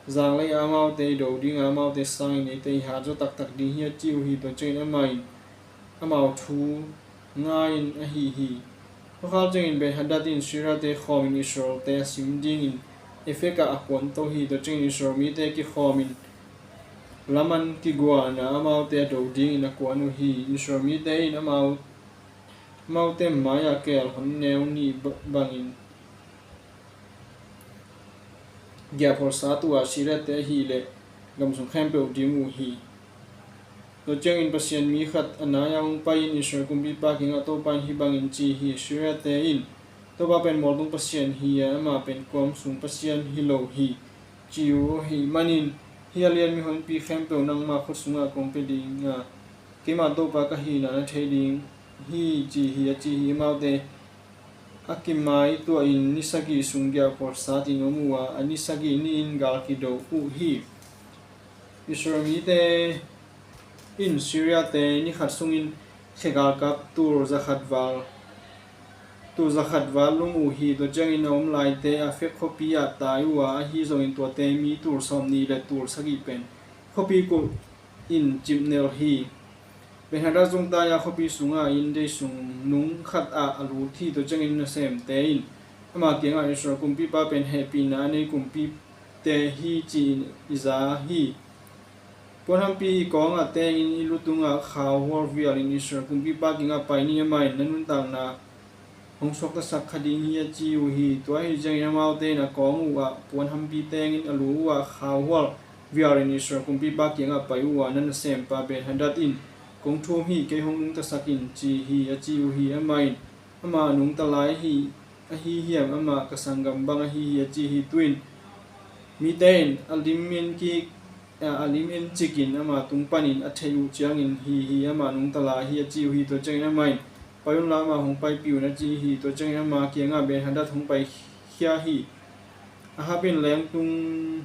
zanglei-ah amaute i do ding a, amaute sangin eite i hat zaw taktak ding hi, a ci uh hi. Tua ciangin amah in amau thu ngai-in ahi hi. Khuakhal ciangin Benhadad in Syria-te khawmin Israel-te a sim dingin Afek ah a kuanto hi. Tua ciangin Israel mite kikhawmin Laman kiguan a, amaute a do dingin a kuan uh hi. Israel mite in amau, amaute mai-ah keel hon neu nih ba-, bangin giahphual sat uh a, Syria-te ahih leh gam sung khempeuh dim uh hi. Tua ciangin Pasian mi khat a nai-ah hong pai-in Israel kumpipa kiangah, Topa in hih bangin ci hi: Syria-te in, Topa pen mualtung pasian hi a, amah pen kuam sung pasian hi lo hi, ci uh ahih manin, hih a lian mihonpi khempeuh nangma khut sungah kong pia ding a, keimah Topa ka hihna na thei ding hi, ci hi, a ci hi. Amaute a kimaituahin ni sagih sung giahphual satin om uh a, a ni sagih ni-in gal kido uh hi. Israel mite in Syria-te ni khat sungin khe galkap tul zakhat val, tul zakhat val lum uh hi. Tua ciangin a om laite Afek khuapi-ah tai uh a, ahi zongin tuate mi tul sawmnih le tul sagih pen khuapi kulh in cimnelh hi. Benhadad zong tai-a khuapi sungah inndei sung nung khatah a lut hi. Tua ciangin nasemte in ama kiangah, Israel kumpipa pen hehpihna a nei kumpite hi, ci-in i za hi. Puanhampi i kawngah tengin i lu tungah khauhual vialin Israel kumpipa kiangah pai ni, amah in na nuntakna hong suaktasak kha ding hi, a ci uh hi. Tua ahih ciangin amaute in a kawng uhah puanhampi tengin a lu uhah khauhual vialin Israel kumpipa kiangah pai uh a, na nasempa Benhadad in kong thum hi, kei hong nungtasak in, ci hi, a ci uh hi. Amah in, Amah a nungta lai ahi, ahi hiam? Amah ka sanggam bang ahi hi, a ci hi. Tu-in mite in a lim en kik, a, a lim en cikin ama tung panin a theih uh ciangin, Hi hi, amah nungta lai hi, a ci uh hi. Tua ciangin amah in, Pai unla, amah hong paipih un, a ci hi. Tua ciangin ama kiangah Benhadad hong paikhia hi. Ahab in lengtung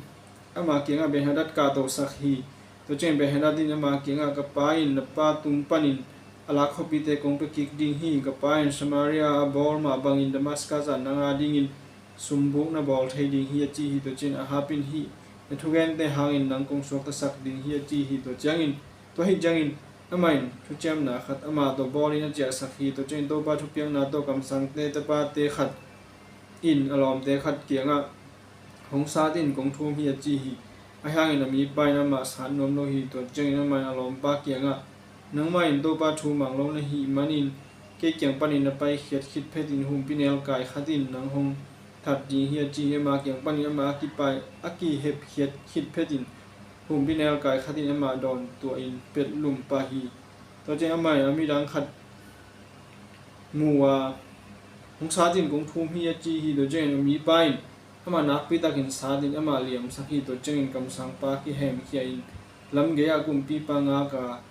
ama kiangah Benhadad kahtosak hi. Tua ciangin Benhadad in ama kiangah, "Ka pa in na pa tung panin a lak khuapite kong pia kik ding hi. Ka pa in Samaria a bawl mah bangin Damascus ah nang adingin sumbuk na bawl thei ding hi," a ci hi. Tua ciangin Ahab in, "Hih na thugente hangin nang kong suaktasak ding hi," a ci hi. Tua ciangin, tua ahih ciangin amah in thuciamna khat amah tawh bawlin a ciahsak hi. Tua ciangin Topa thupiakna tawh kamsangte tapate khat in a lawmte khat kiangah, "Hong sat in, kong thum hi," a ci hi. Ahi hangin a mipa in amah sat nuam lo hi. Tua ciangin amah in a lawmpa kiangah, "Nangmah in Topa thu mang lo na hih manin kei kiang panin na paikhiat khit phetin humpinelkai khat in nang hong that ding hi," a ci hi. Ama kiang panin amah a kipai, a kihepkhiat khit phetin humpinelkai khat in amah dawntuahin petlum pah hi. Tua ciangin amah in a midang khat mu a, "Hong sat in, kong thum hi," a ci hi. Tua ciangin a mipa in amah nakpitakin sat in amah liamsak hi. Tua ciangin kamsangpa kihemkhia in lamgei ah kumpipa ngak a,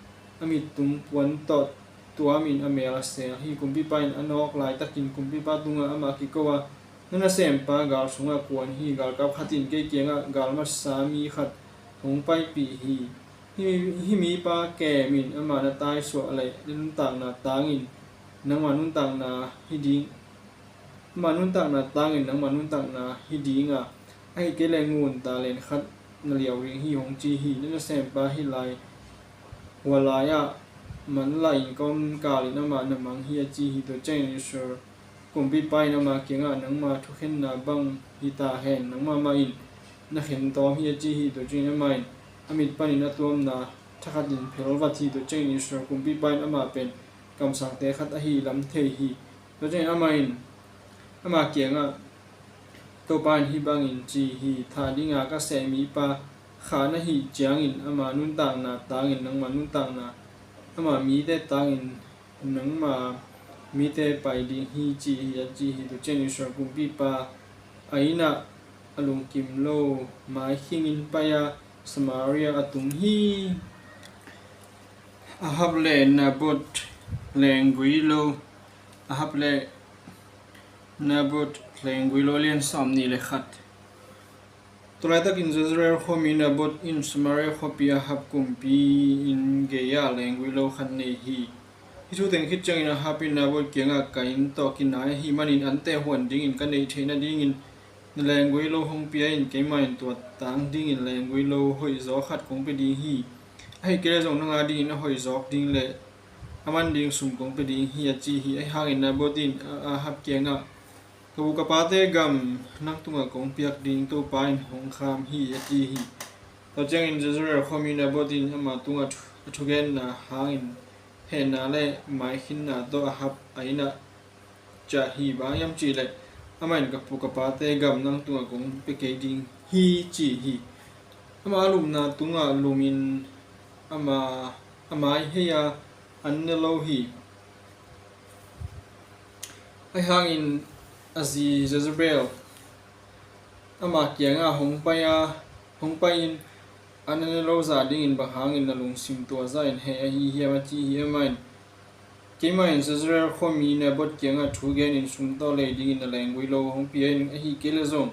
a mittum puan tawh tuamin a mel a sel hi. Kumpipa in a nawk laitakin kumpipa tungah amah kiko a, "Na nasempa gal sungah kuan hi. Galkap khat in kei kiangah gal matsa mi khat hong paipih hi. Hih, hih mipa kem in, amah na taisuah leh na nuntakna tangin nangmah nuntakna hi ding, amah nuntakna tangin nangmah nuntakna hi ding a, ahih kei leh ngun talent khat na liau ding hi," hong ci hi. Na nasempa hih lai hua lai-ah manlah in kawmkalin amah na mang hi, a ci hi. Tua ciangin Israel kumpipa in ama kiangah, "Nangma thukhenna bang hi ta hen, nangmah mah in na khen tawm hi," a ci hi. Tua ciangin amah in a mit panin a tuamna thakhatin phelvat hi. Tua ciangin Israel kumpipa in amah pen kamsangte khat ahi lam thei hi. Tua ciangin amah in ama kiangah, "Topa in hih bangin ci hi, thah dinga ka seh mipa kha na hih ciangin ama nuntakna tangin nangma nuntakna, ama mite tangin nangma mite pai ding hi," ci hi, a ci hi. Tua ciangin Israel kumpipa a inn ah a lungkim lo maikhingin pai a, Samaria a tung hi. Ahab le Naboth lenggui lo. Ahab le Naboth lenggui lo, lian sawmnih le khat. Tua laitakin Jezreel khuami Naboth in Samaria khuapi Ahab kumpi inn gei-ah lenggui lo khat nei hi. Hih thu teng khit ciangin Ahab in Naboth kiangah, "Ka inn tawh kinai ahih manin anteh huan dingin ka neih theih nadingin na lenggui lo hong pia in, keimah in tua tang dingin lenggui lo hoihzaw khat kong pia ding hi. Ahih kei leh zong nang adingin a hoihzawk ding le a man ding sum kong pia ding hi," a ci hi. Ahi hangin Naboth in Ahab kiangah, "Ka pu ka pate gam nang tungah kong piak ding Topa in hong kham hi," a ci hi. Tua ciangin Jezreel khuami Naboth in ama tungah thu, a thugenna hangin hehna le maikhinna tawh Ahab a inn ah ciah hi. Bang hiam cih leh amah in, "Ka pu ka pate gam nang tungah kong pia kei ding hi," ci hi. Amah a lupna tungah lumin ama, a mai hei a, an ne lo hi. Ahi hangin a zi Jezebel ama kiangah hong pai a, hong pai-in, "An ne lo zah dingin bang hangin na lungsim tua zahin heh ahi hiam?" a ci hi. Amah in, "Keimah in Jezreel khuami Naboth kiangah thu genin sum tawh lei dingin na lenggui lo hong pia in, ahih kei leh zong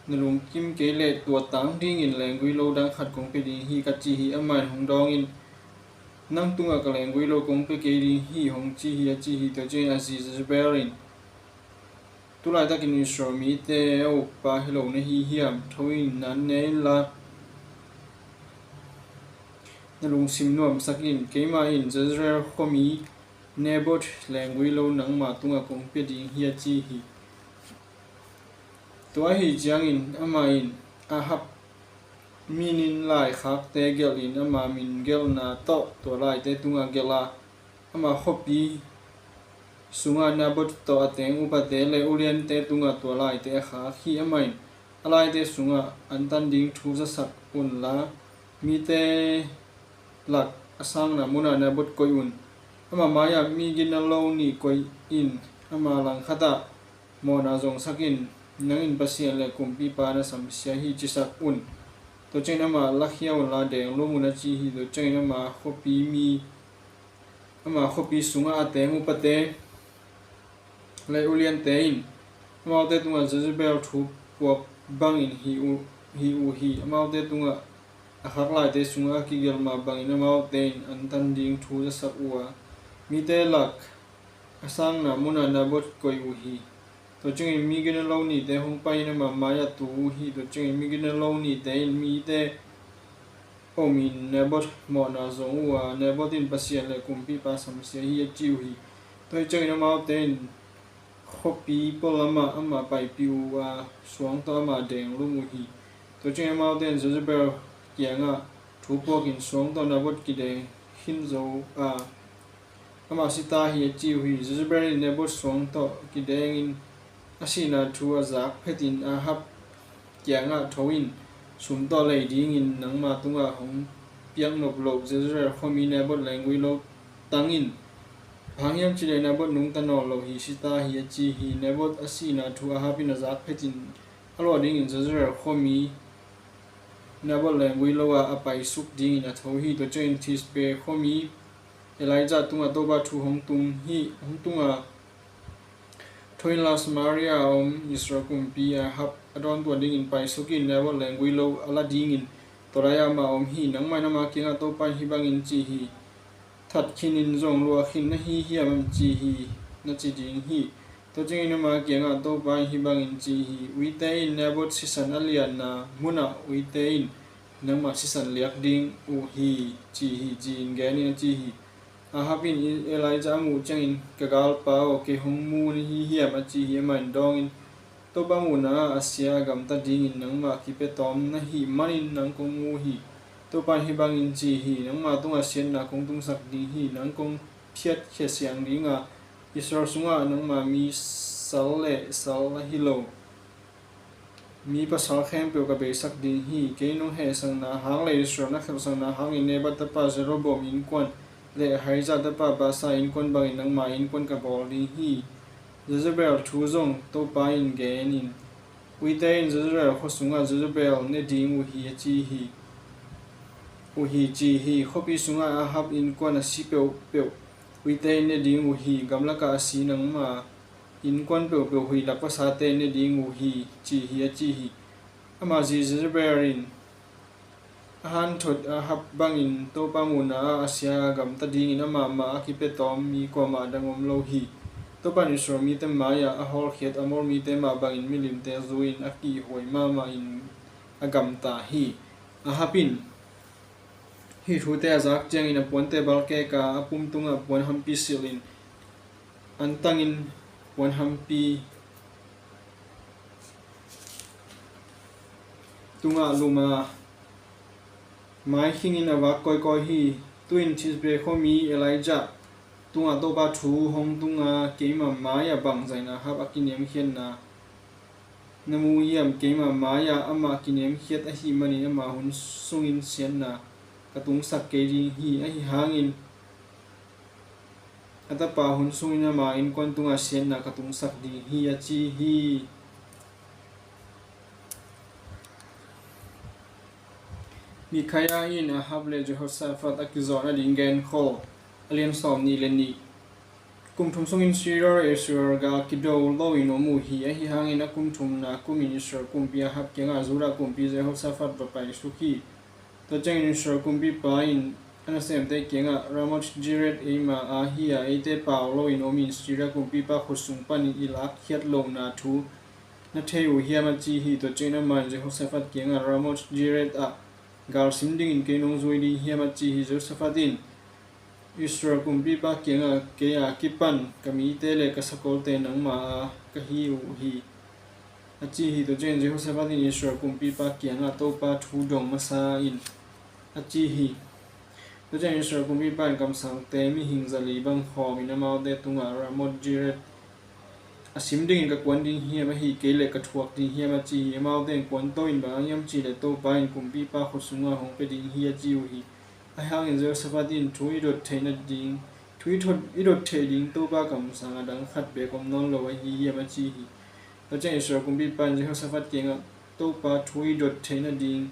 na lungkim kei leh tua tang dingin lenggui lo dang khat kong pia ding hi," ka ci hi. Amah in hong dawngin, "Nang tungah ka lenggui lo kong pia kei ding hi hong ci hi," a ci hi. Tua ciangin a zi Jezebel in, "Tu laitakin Israel mite a ukpa hi lo na hi hiam? Tho in, na an ne inla, na lungsim nuamsak in. Keimah in Jezreel khuami Naboth lenggui lo nangma tungah kong pia ding hi," a ci hi. Tua ahi ciangin amah in Ahab minin laikhakte gelhin, ama min gelhna tawh tua laite tungah gelh a, ama khuapi sungah Naboth tawh a teng upate le uliante tungah tua laite a khak hi. Amah in, "A laite sungah an tan ding thu zasak unla, mite lak a sangna munah Naboth koih un. Ama mai-ah mi gina lo nih koih in, ama langkhatah mawhna zongsak in, nang in Pasian le kumpipa na samsia hi, cisak un. Tua ciangin amah lakhia unla, denglum un," a ci hi. Tua ciangin ama khuapi mi, ama khuapi sungah a teng upate le uliante in amaute tungah Jezebel thu puak bangin hi uh, hi uh hi. Amaute tungah a khak laite sungah a kigelh mah bangin amaute in an tan ding thu zasak uh a, mite lak a sangna munah Naboth koih uh hi. Tua ciangin mi gina lo nihte hong pai-in ama mai-ah tu uh hi. Tua ciangin mi gina lo nihte in mite omin Naboth mawhna zong uh a, Naboth in Pasian le kumpipa samsia hi, a ci uh hi. Tua hi ciangin amaute in khuapi pualamah amah paipih uh a, suang tawh amah denglum uh hi. Tua ciangin amaute in Jezebel kiangah thu puakin suang tawh Naboth kideng khin zo a, amah si ta hi, a ci uh hi. Jezebel in Naboth suang tawh kidengin a sihna thu a zak phetin Ahab kiangah, tho in, sum tawh lei dingin nangma tungah hong piak nop loh Jezreel khuami Naboth leenggui lo tang in. Bang hang hiam cih leh Naboth nungta nawn lo hi, si ta hi, a ci hi. Naboth a sihna thu Ahab in a zak phetin a luah dingin Jezreel khuami Naboth leenggui lo ah a paisuk dingin a tho hi. Tua ciangin Thisbe khuami Elijah tungah Topa thu hong tung hi, hong tung a, tho inla Samaria a om Israel kumpi Ahab a dawntuah dingin paisuk in, Naboth leenggui lo a la dingin tua lai-ah amah a om hi. Nangmah in ama kiangah Topa in hih bangin ci hi, that khinin zong luah khin na hi hiam, ci hi, na ci ding hi. Tua ciangin ama kiangah Topa in hih bangin ci hi, uite in Naboth sisan a lianna munah uite in nangmah sisan liak ding uh hi, ci hi, ci-in genin, a ci hi. Ahab in Elijah a muh ciangin, ka galpa aw, kei hong mu na hi hiam, a ci hi. Amah in dawngin, Topa muhna ah a sia a gamta dingin nangmah kipia tawm na hih manin nang kong mu hi. Topa in hih bangin ci hi, nangmah tungah siatna kong tungsak ding hi. Nang kong phiatkhia siang ding a, Israel sungah nangmah mi sal le sal ahi lo mi pasal khempeuh ka beisak ding hi. Kei nong hehsakna hang le Israel na khelhsakna hangin Nebat tapa Jeroboam innkuan le Ahijah tapa Baasa innkuan bangin nangma innkuan ka bawl ding hi. Jezebel thu zong Topa in genin, uite in Jezebel khua sungah Jezebel ne ding uh hi, a ci hi. Uh hi, ci hi. Khuapi sungah Ahab innkuan a si peuhpeuh uite in ne ding uh hi. Gamlakah a si nangma innkuan peuhpeuh huih lak vasate ne ding uh hi, ci hi, a ci hi. Ama zi Jezebel in a hanthot Ahab bangin Topa muhna ah a sia a gamta dingin amah mah a kipia tawm mi kuamah dang om lo hi. Topa in Israel mite mai-ah a hawlkhiat Amor mite mah bangin milimte zui-in a kihhuai mahmah in a gamta hi. Ahab in hih thute a zak ciangin a puante balkek a, a pum tungah puanhampi silhin, an tangin puanhampi tungah lum a, mai khingin a vak kawikawi hi. Tu-in Thisbe khuami Elijah tungah Topa thu hong tung a, keima mai-ah bangzah in Ahab a kiniamkhiatna na mu hiam? Keima mai-ah amah kiniamkhiat ahih manin ama hun sungin siatna ka tungsak kei ding hi. Ahi hangin a tapa hun sungin ama innkuan tungah siatna ka tungsak ding hi, a ci hi. Micaiah in Ahab le Jehoshaphat a kizawhna ding genkhol, a lian sawm nih le nih. Kum thum sungin Syria le Israel gal kido loin om uh hi. Ahi hangin a kum thumna kumin Israel kumpi Ahab kiangah Judah kumpi Jehoshaphat va paisuk hi. Tua ciangin Israel kumpipa in a nasemte kiangah, Ramoth Gilead eima aa hi a, eite pau loin omin Syria kumpipa khut sung panin i lakkhiat lohna thu na thei uh hiam, a ci hi. Tua ciangin amah in Jehoshaphat kiangah, Ramoth Gilead ah galsim dingin kei nong zui ding hiam, a ci hi. Jehoshaphat in Israel kumpipa kiangah, kei a kipan ka mite le ka sakolte nangma a ka hi uh hi, a ci hi. Tua ciangin Jehoshaphat in Israel kumpipa kiangah Topa thu dong masa in a ci hi. Tua ciangin Israel kumpipa in kamsangte mihing zali bang khawmin amaute tungah, Ramoth Gilead a sim dingin ka kuan ding hiam, ahi kei leh ka thuak ding hiam, a ci hi. Amaute in, kuanto in, bang hang hiam cih leh Topa in kumpipa khut sungah hong pia ding hi, a ci uh hi. Ahi hangin Jehoshaphat in, thu i dot theih nading, thu i thot, i dot theih ding Topa kamsang a dang khat beek om nawn lo ahi hiam, a ci hi. Tua ciang Israel kumpipa in Jehoshaphat kiangah, Topa thu i dot theih nading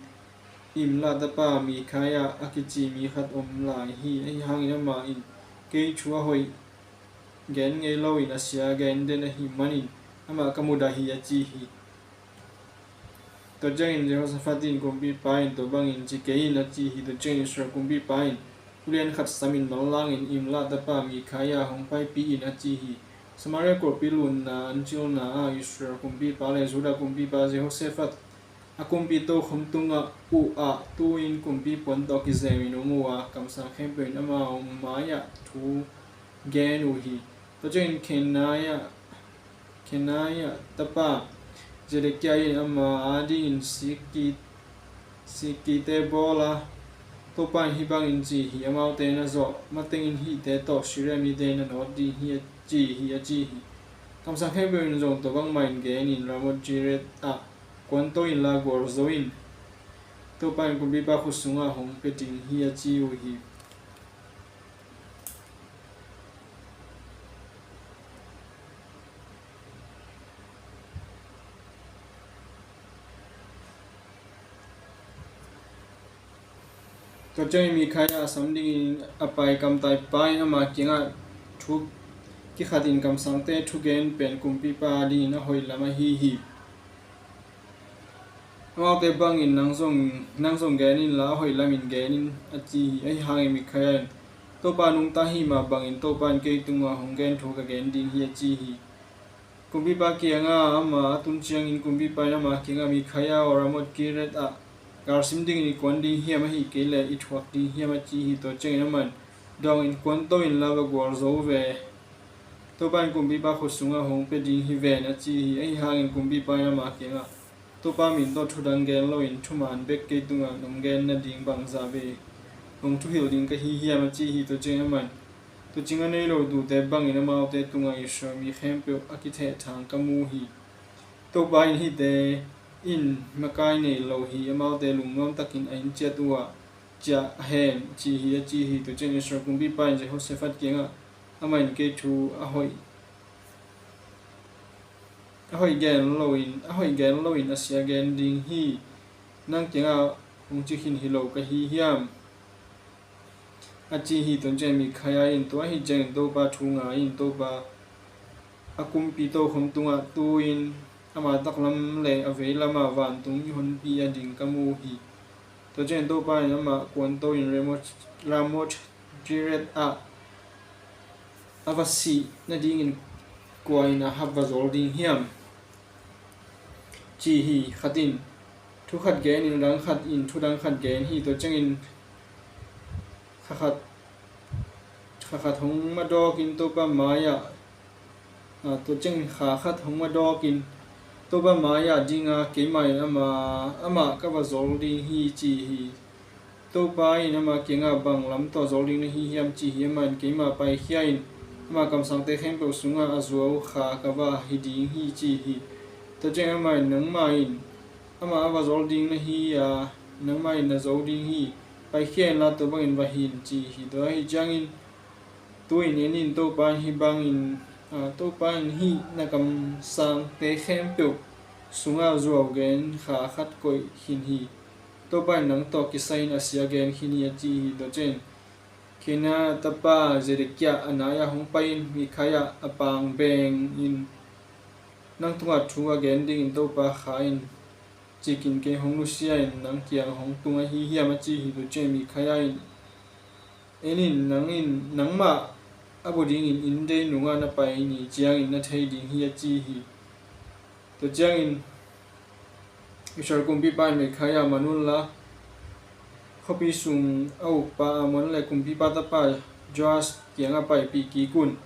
Imlah tapa Micaiah a kici mi khat om lai hi. Ahi hangin amah in kei thu a hoih gen ngei loin a sia gen den ahih manin amah ka mudah hi, a ci hi. Tua ciangin Jehoshaphat in kumpipa in tua bangin ci kei in a ci hi. Tua ciangin Israel kumpipa in ulian khat samin manlangin Imlah tapa Mikhaia hong paipih in a ci hi. Samaria khuapi lunna an cilna ah Israel kumpipa le Judah kumpipa Jehoshaphat a kumpi tokhom tungah uh ah tu-in kumpi puan tawh kizemin om uh a, kamsang khempeuh in ama mai-ah thu gen uh hi. Tua ciangin Khenaia, Khenaia tapa Zedekia in ama adingin sikki, sikkite bawl a, Topa in hih bangin ci hi, amaute na zawh matengin hihte tawh Syria mite na nawt ding hi a ci hi, a ci hi. Kamsang khempeuh in zong tua bangmah in genin Ramoth Gilead ah kuanto inla gualzo in, Topa in kumpipa khut sungah hong pia ding hi a ci uh hi. Tua ciangin Mikhaia a sam dingin a pai kamtaipa in ama kiangah thu kikhatin kamsangte thugen pen kumpipa dingin a hoih lam ahi hi. Amaute bangin nang zong, nang zong gen inla a hoih lamin gen in a ci hi. Ahi hangin Mikhaia in Topa nungta hi mah bangin Topa in kei tungah hong gen thu ka gen ding hi a ci hi. Kumpipa kiangah ama a tun ciangin kumpipa in ama kiangah Mikhaia aw, Ramoth Gilead ah galsim dingin i kuan ding hiam, ahih kei leh i thuak ding hiam a ci hi. Tua ciangin amah in dawngin kuanto inla va gualzo ve. Topa in kumpipa khut sungah hong pia ding hi ven a ci hi. Ahi hangin kumpipa in ama kiangah Topa min tawh thudang gen loin thuman bek kei tungah nong gen nading bangzah vei nong thuhilh ding ka hi hiam a ci hi. Tua ciangin amah in tuucing a nei lo tuute bangin amaute tungah Israel mi khempeuh a kithehthang ka mu hi. Topa in hihte in makai nei lo hi, amaute lungnuam takin a in ciat uh ah ciah a hen ci hi a ci hi. Tua ciangin Israel kumpipa in Jehoshaphat kiangah amah in kei thu a hoih a hoih gen loin, a hoih gen loin a sia gen ding hi. Nang kiangah hong ci khin hi lo ka hi hiam? A ci hi. Tua ciangin Mikhaia in tua ahi ciangin Topa thu ngai in, Topa a kumpi tokhom tungah tu-in ama taklam le a veilamah vantung i honpi a ding ka mu hi. Tua ciangin Topa in amah kuanto in Ramoth, Ramoth Gilead ah a va sih nadingin kua in a hap va zol ding hiam? Ci hi. Khat in thu khat genin a dang khat in thu dang khat gen hi. Tua ciangin kha khat, kha khat hong madawkin Topa mai-ah, a, tua ciangin kha khat hong madawkin Topa mai-ah dinga keimah in ama, amah ka va zol ding hi ci hi. Topa in ama kiangah bang lam tawh zol ding na hi hiam ci hi. Amah in keimah paikhia in ama kamsangte khempeuh sungah a zuau kha ka va hi ding hi ci hi. Tua ciangin amah in nangmah in amah a va zol ding na hi a, nangmah in na zo ding hi. Paikhia inla tua bangin va hin ci hi. Tua ahi ciangin tu-in en in, Topa in hih bangin, a, Topa in hih na kamsangte khempeuh sungah zuau gen kha khat koih khin hi. Topa in nang tawh kisai-in a sia gen khin hi a ci hi. Tua ciangin Khenaia tapa Zedekia a nai-ah hong pai-in Mikhaia a pang bengin nang tungah thu a gen dingin Topa kha in cikin kei hong nusia in nang kiang hong tung ahi hiam a ci hi. Tua ciangin Mikhaia in en in, nang in nangmah a bu dingin inn dei nungah na pai ni ciangin na thei ding hi a ci hi. Tua ciangin Israel kumpipa in Mikhaia man unla khuapi sung a ukpa Amon le kumpipa tapa Joas kiangah paipih kik un.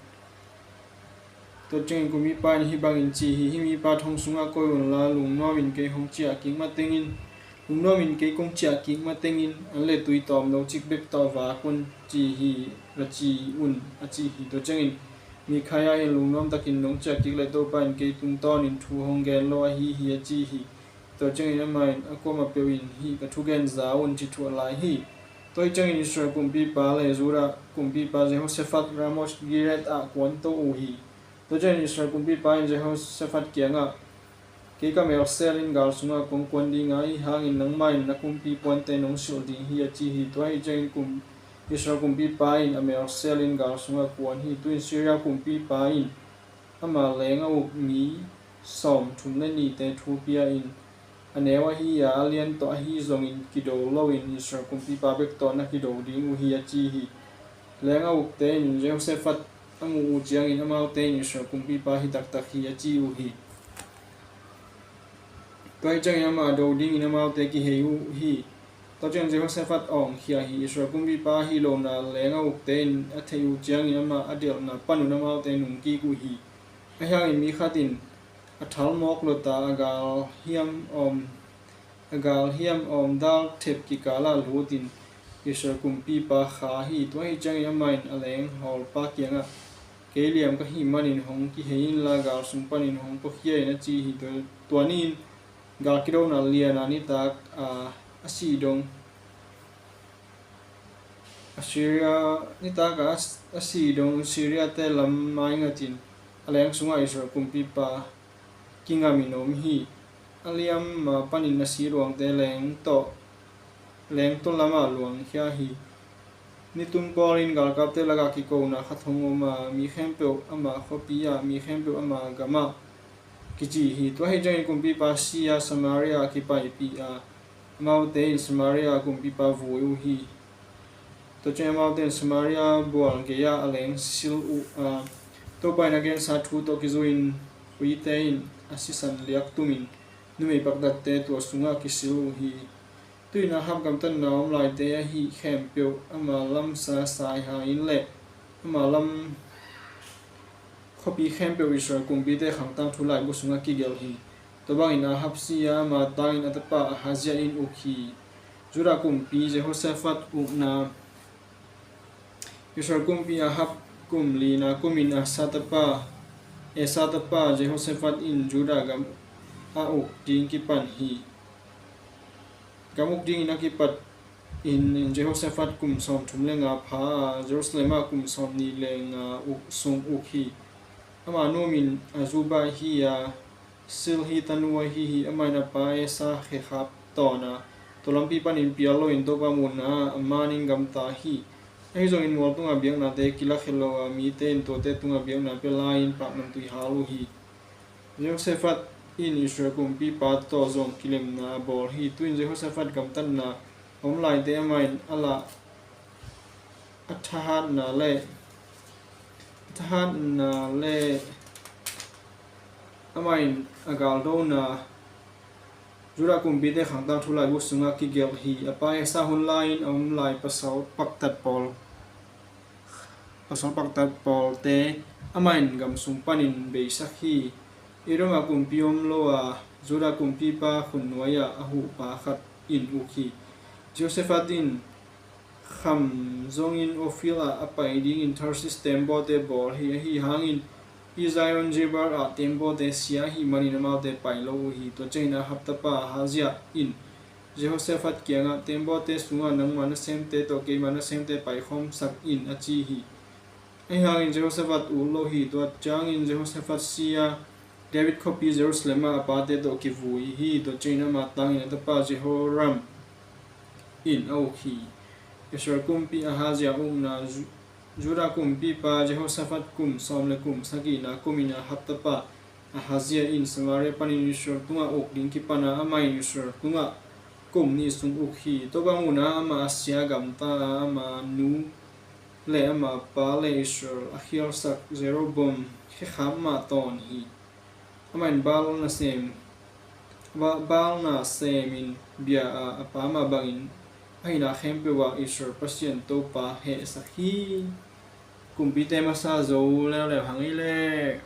Tua ciangin kumpipa in hih bangin ci hi. Hih mipa thong sungah koih unla lungnuamin kei hong ciah kik matengin, lungnuamin kei kong ciah kik matengin an le tui tawm lo cik bek tawh vak un ci hi, va ci un a ci hi. Tua ciangin Mikhaia in lungnuam takin nong ciah kik leh Topa in kei tungtawnin thu hong gen lo ahi hi a ci hi. Tua ciangin amah in a kuamah peuh in hih ka thugen za un ci thuah lai hi. Tua hi ciangin Israel kumpipa le Judah kumpipa Jehoshaphat Ramoth Gilead ah kuanto uh hi. Tua ciangin Israel kumpipa in Jehoshaphat kiangah kei ka mel selin gal sungah kong kuan dinga, ahi hangin nangmah in na kumpi puante nong silh ding hi a ci hi. Tua hi ciangin kum, Israel kumpipa in a mel selin gal sungah kuan hi. Tu-in Syria kumpipa in ama leng a uk mi sawmthum le nihte thu pia in a neu ahi a, a lian tawh ahi zongin kido loin Israel kumpipa bek tawh na kido ding uh hi, a ci hi. Leng a ukte in Jehoshaphat a muh uh ciangin amaute in Israel kumpipa hi taktak hi, a ci uh hi. Tua hi ciangin amah do dingin amaute kihei uh hi. Tua ciangin Jehoshaphat a awngkhia hi. Israel kumpipa ahi lohna leng a ukte in a theih uh ciangin amah a delhna panun amaute nungkik uh hi. Ahi hangin mi khat in a thal mawk lota a gal hiam awm a gal hiam awm dal thep kikala lutin Israel kumpipa kha hi. Tua hi ciangin amah in a leng hawlpa kiangah, kei liam ka hih manin hong kihei inla gal sung panin hong puakhia in, a ci hi. Tua, tua ni-in gal kidona liana nitak a, a sih dong Assyria, nitak a, a sih dong Syria-te lam maingatin a leng sungah Israel kumpipa kingamin om hi. A liam a panin a sih luangte leng tawh leng tawh lamah luangkhia hi. Nitum pawlin galkapte lakah kikona khat hong om a, mi khempeuh ama khuapi ah, mi khempeuh ama gamah kici hi. Tua hi ciangin kumpipa si a, Samaria a kipaipih a, amaute in Samaria kumpipa vui uh hi. Tua ciangin amaute in Samaria bual gei-ah a leng sil uh a, Topa in a gensa thu tawh kizui-in uite in a sisan liak tumin numei paktatte tua sungah kisil uh hi. Tu-in Ahab gamtatna om laite ahi khempeuh ama lam sa saiha in le ama lam khuapi khempeuh Israel kumpite khangtang thu laibu sungah kigelh hi. Tua bangin Ahab si a, ama tangin a tapa Ahazia in uk hi. Judah kumpi Jehoshaphat ukna. Israel kumpi Ahab kum lina kumin Asa tapa, Asa tapa Jehoshaphat in Judah gam a uk ding kipan hi. Gam uk dingin a kipat in Jehoshaphat kum sawmthum le nga pha a, Jerusalem ah kum sawmnih le nga uk sung uk hi. Ama nu min Azubah hi a, Shilhi tanu ahi hi. Amah in a pa Asa khekhap tawn a, tua lampi panin pial loin Topa muhna ah a manin gamta hi. Ahi zongin mual tungah biaknate kilakhia lo a, mite in tuate tungah biakna pia lai-in paknamtui hal uh hi. Jehoshaphat in Israel kumpipa tawh zong kilemna a bawl hi. Tu-in Jehoshaphat gamtatna a om laite amah in a lah a thahatna le a thahatna le amah in a galdona Judah kumpite khangtang thu laibu sungah kigelh hi. A pa Asa hun lai-in a om lai pasal paktat pawl pasal paktat pawlte amah in gam sung panin beisak hi. Edom ah kumpi om lo a, Judah kumpipa khutnuai ah a huhpa khat in uk hi. Jehoshaphat in kham zongin Ophir ah a pai dingin Tarshish teembaw te bawl hi. Ahi hangin Ezion-geber ah teembawte sia ahih manin amaute pai lo uh hi. Tua ciangin Ahab tapa Ahazia in Jehoshaphat kiangah, teembawte sungah nangma nasemte tawh keima nasemte paikhawmsak in, a ci hi. Ahi hangin Jehoshaphat ut lo hi. Tua ciangin Jehoshaphat si a, David khuapi Jerusalem ah a pate tawh kivui hi. Tua ciangin ama tangin a tapa Jehoram in a uk hi. Israel kumpi Ahazia ukna. Ju- Judah kumpipa Jehoshaphat kum sawm le kum sagihna kumin Ahab tapa Ahazia in Samaria panin Israel tungah uk ding kipan a, amah in Israel tungah kum nih sung uk hi. Topa muhna ah amah a sia gamta a, ama nu le ama pa le Israel a khialsak Jeroboam khekhap mah tawn hi. Amah in Baal nasem, Ba- Baal nasemin bia a, a pa mah bangin a hihna khempeuh ah Israel Pasian Topa hehsak hi. Kumpite masa zo leuleu hang ei le.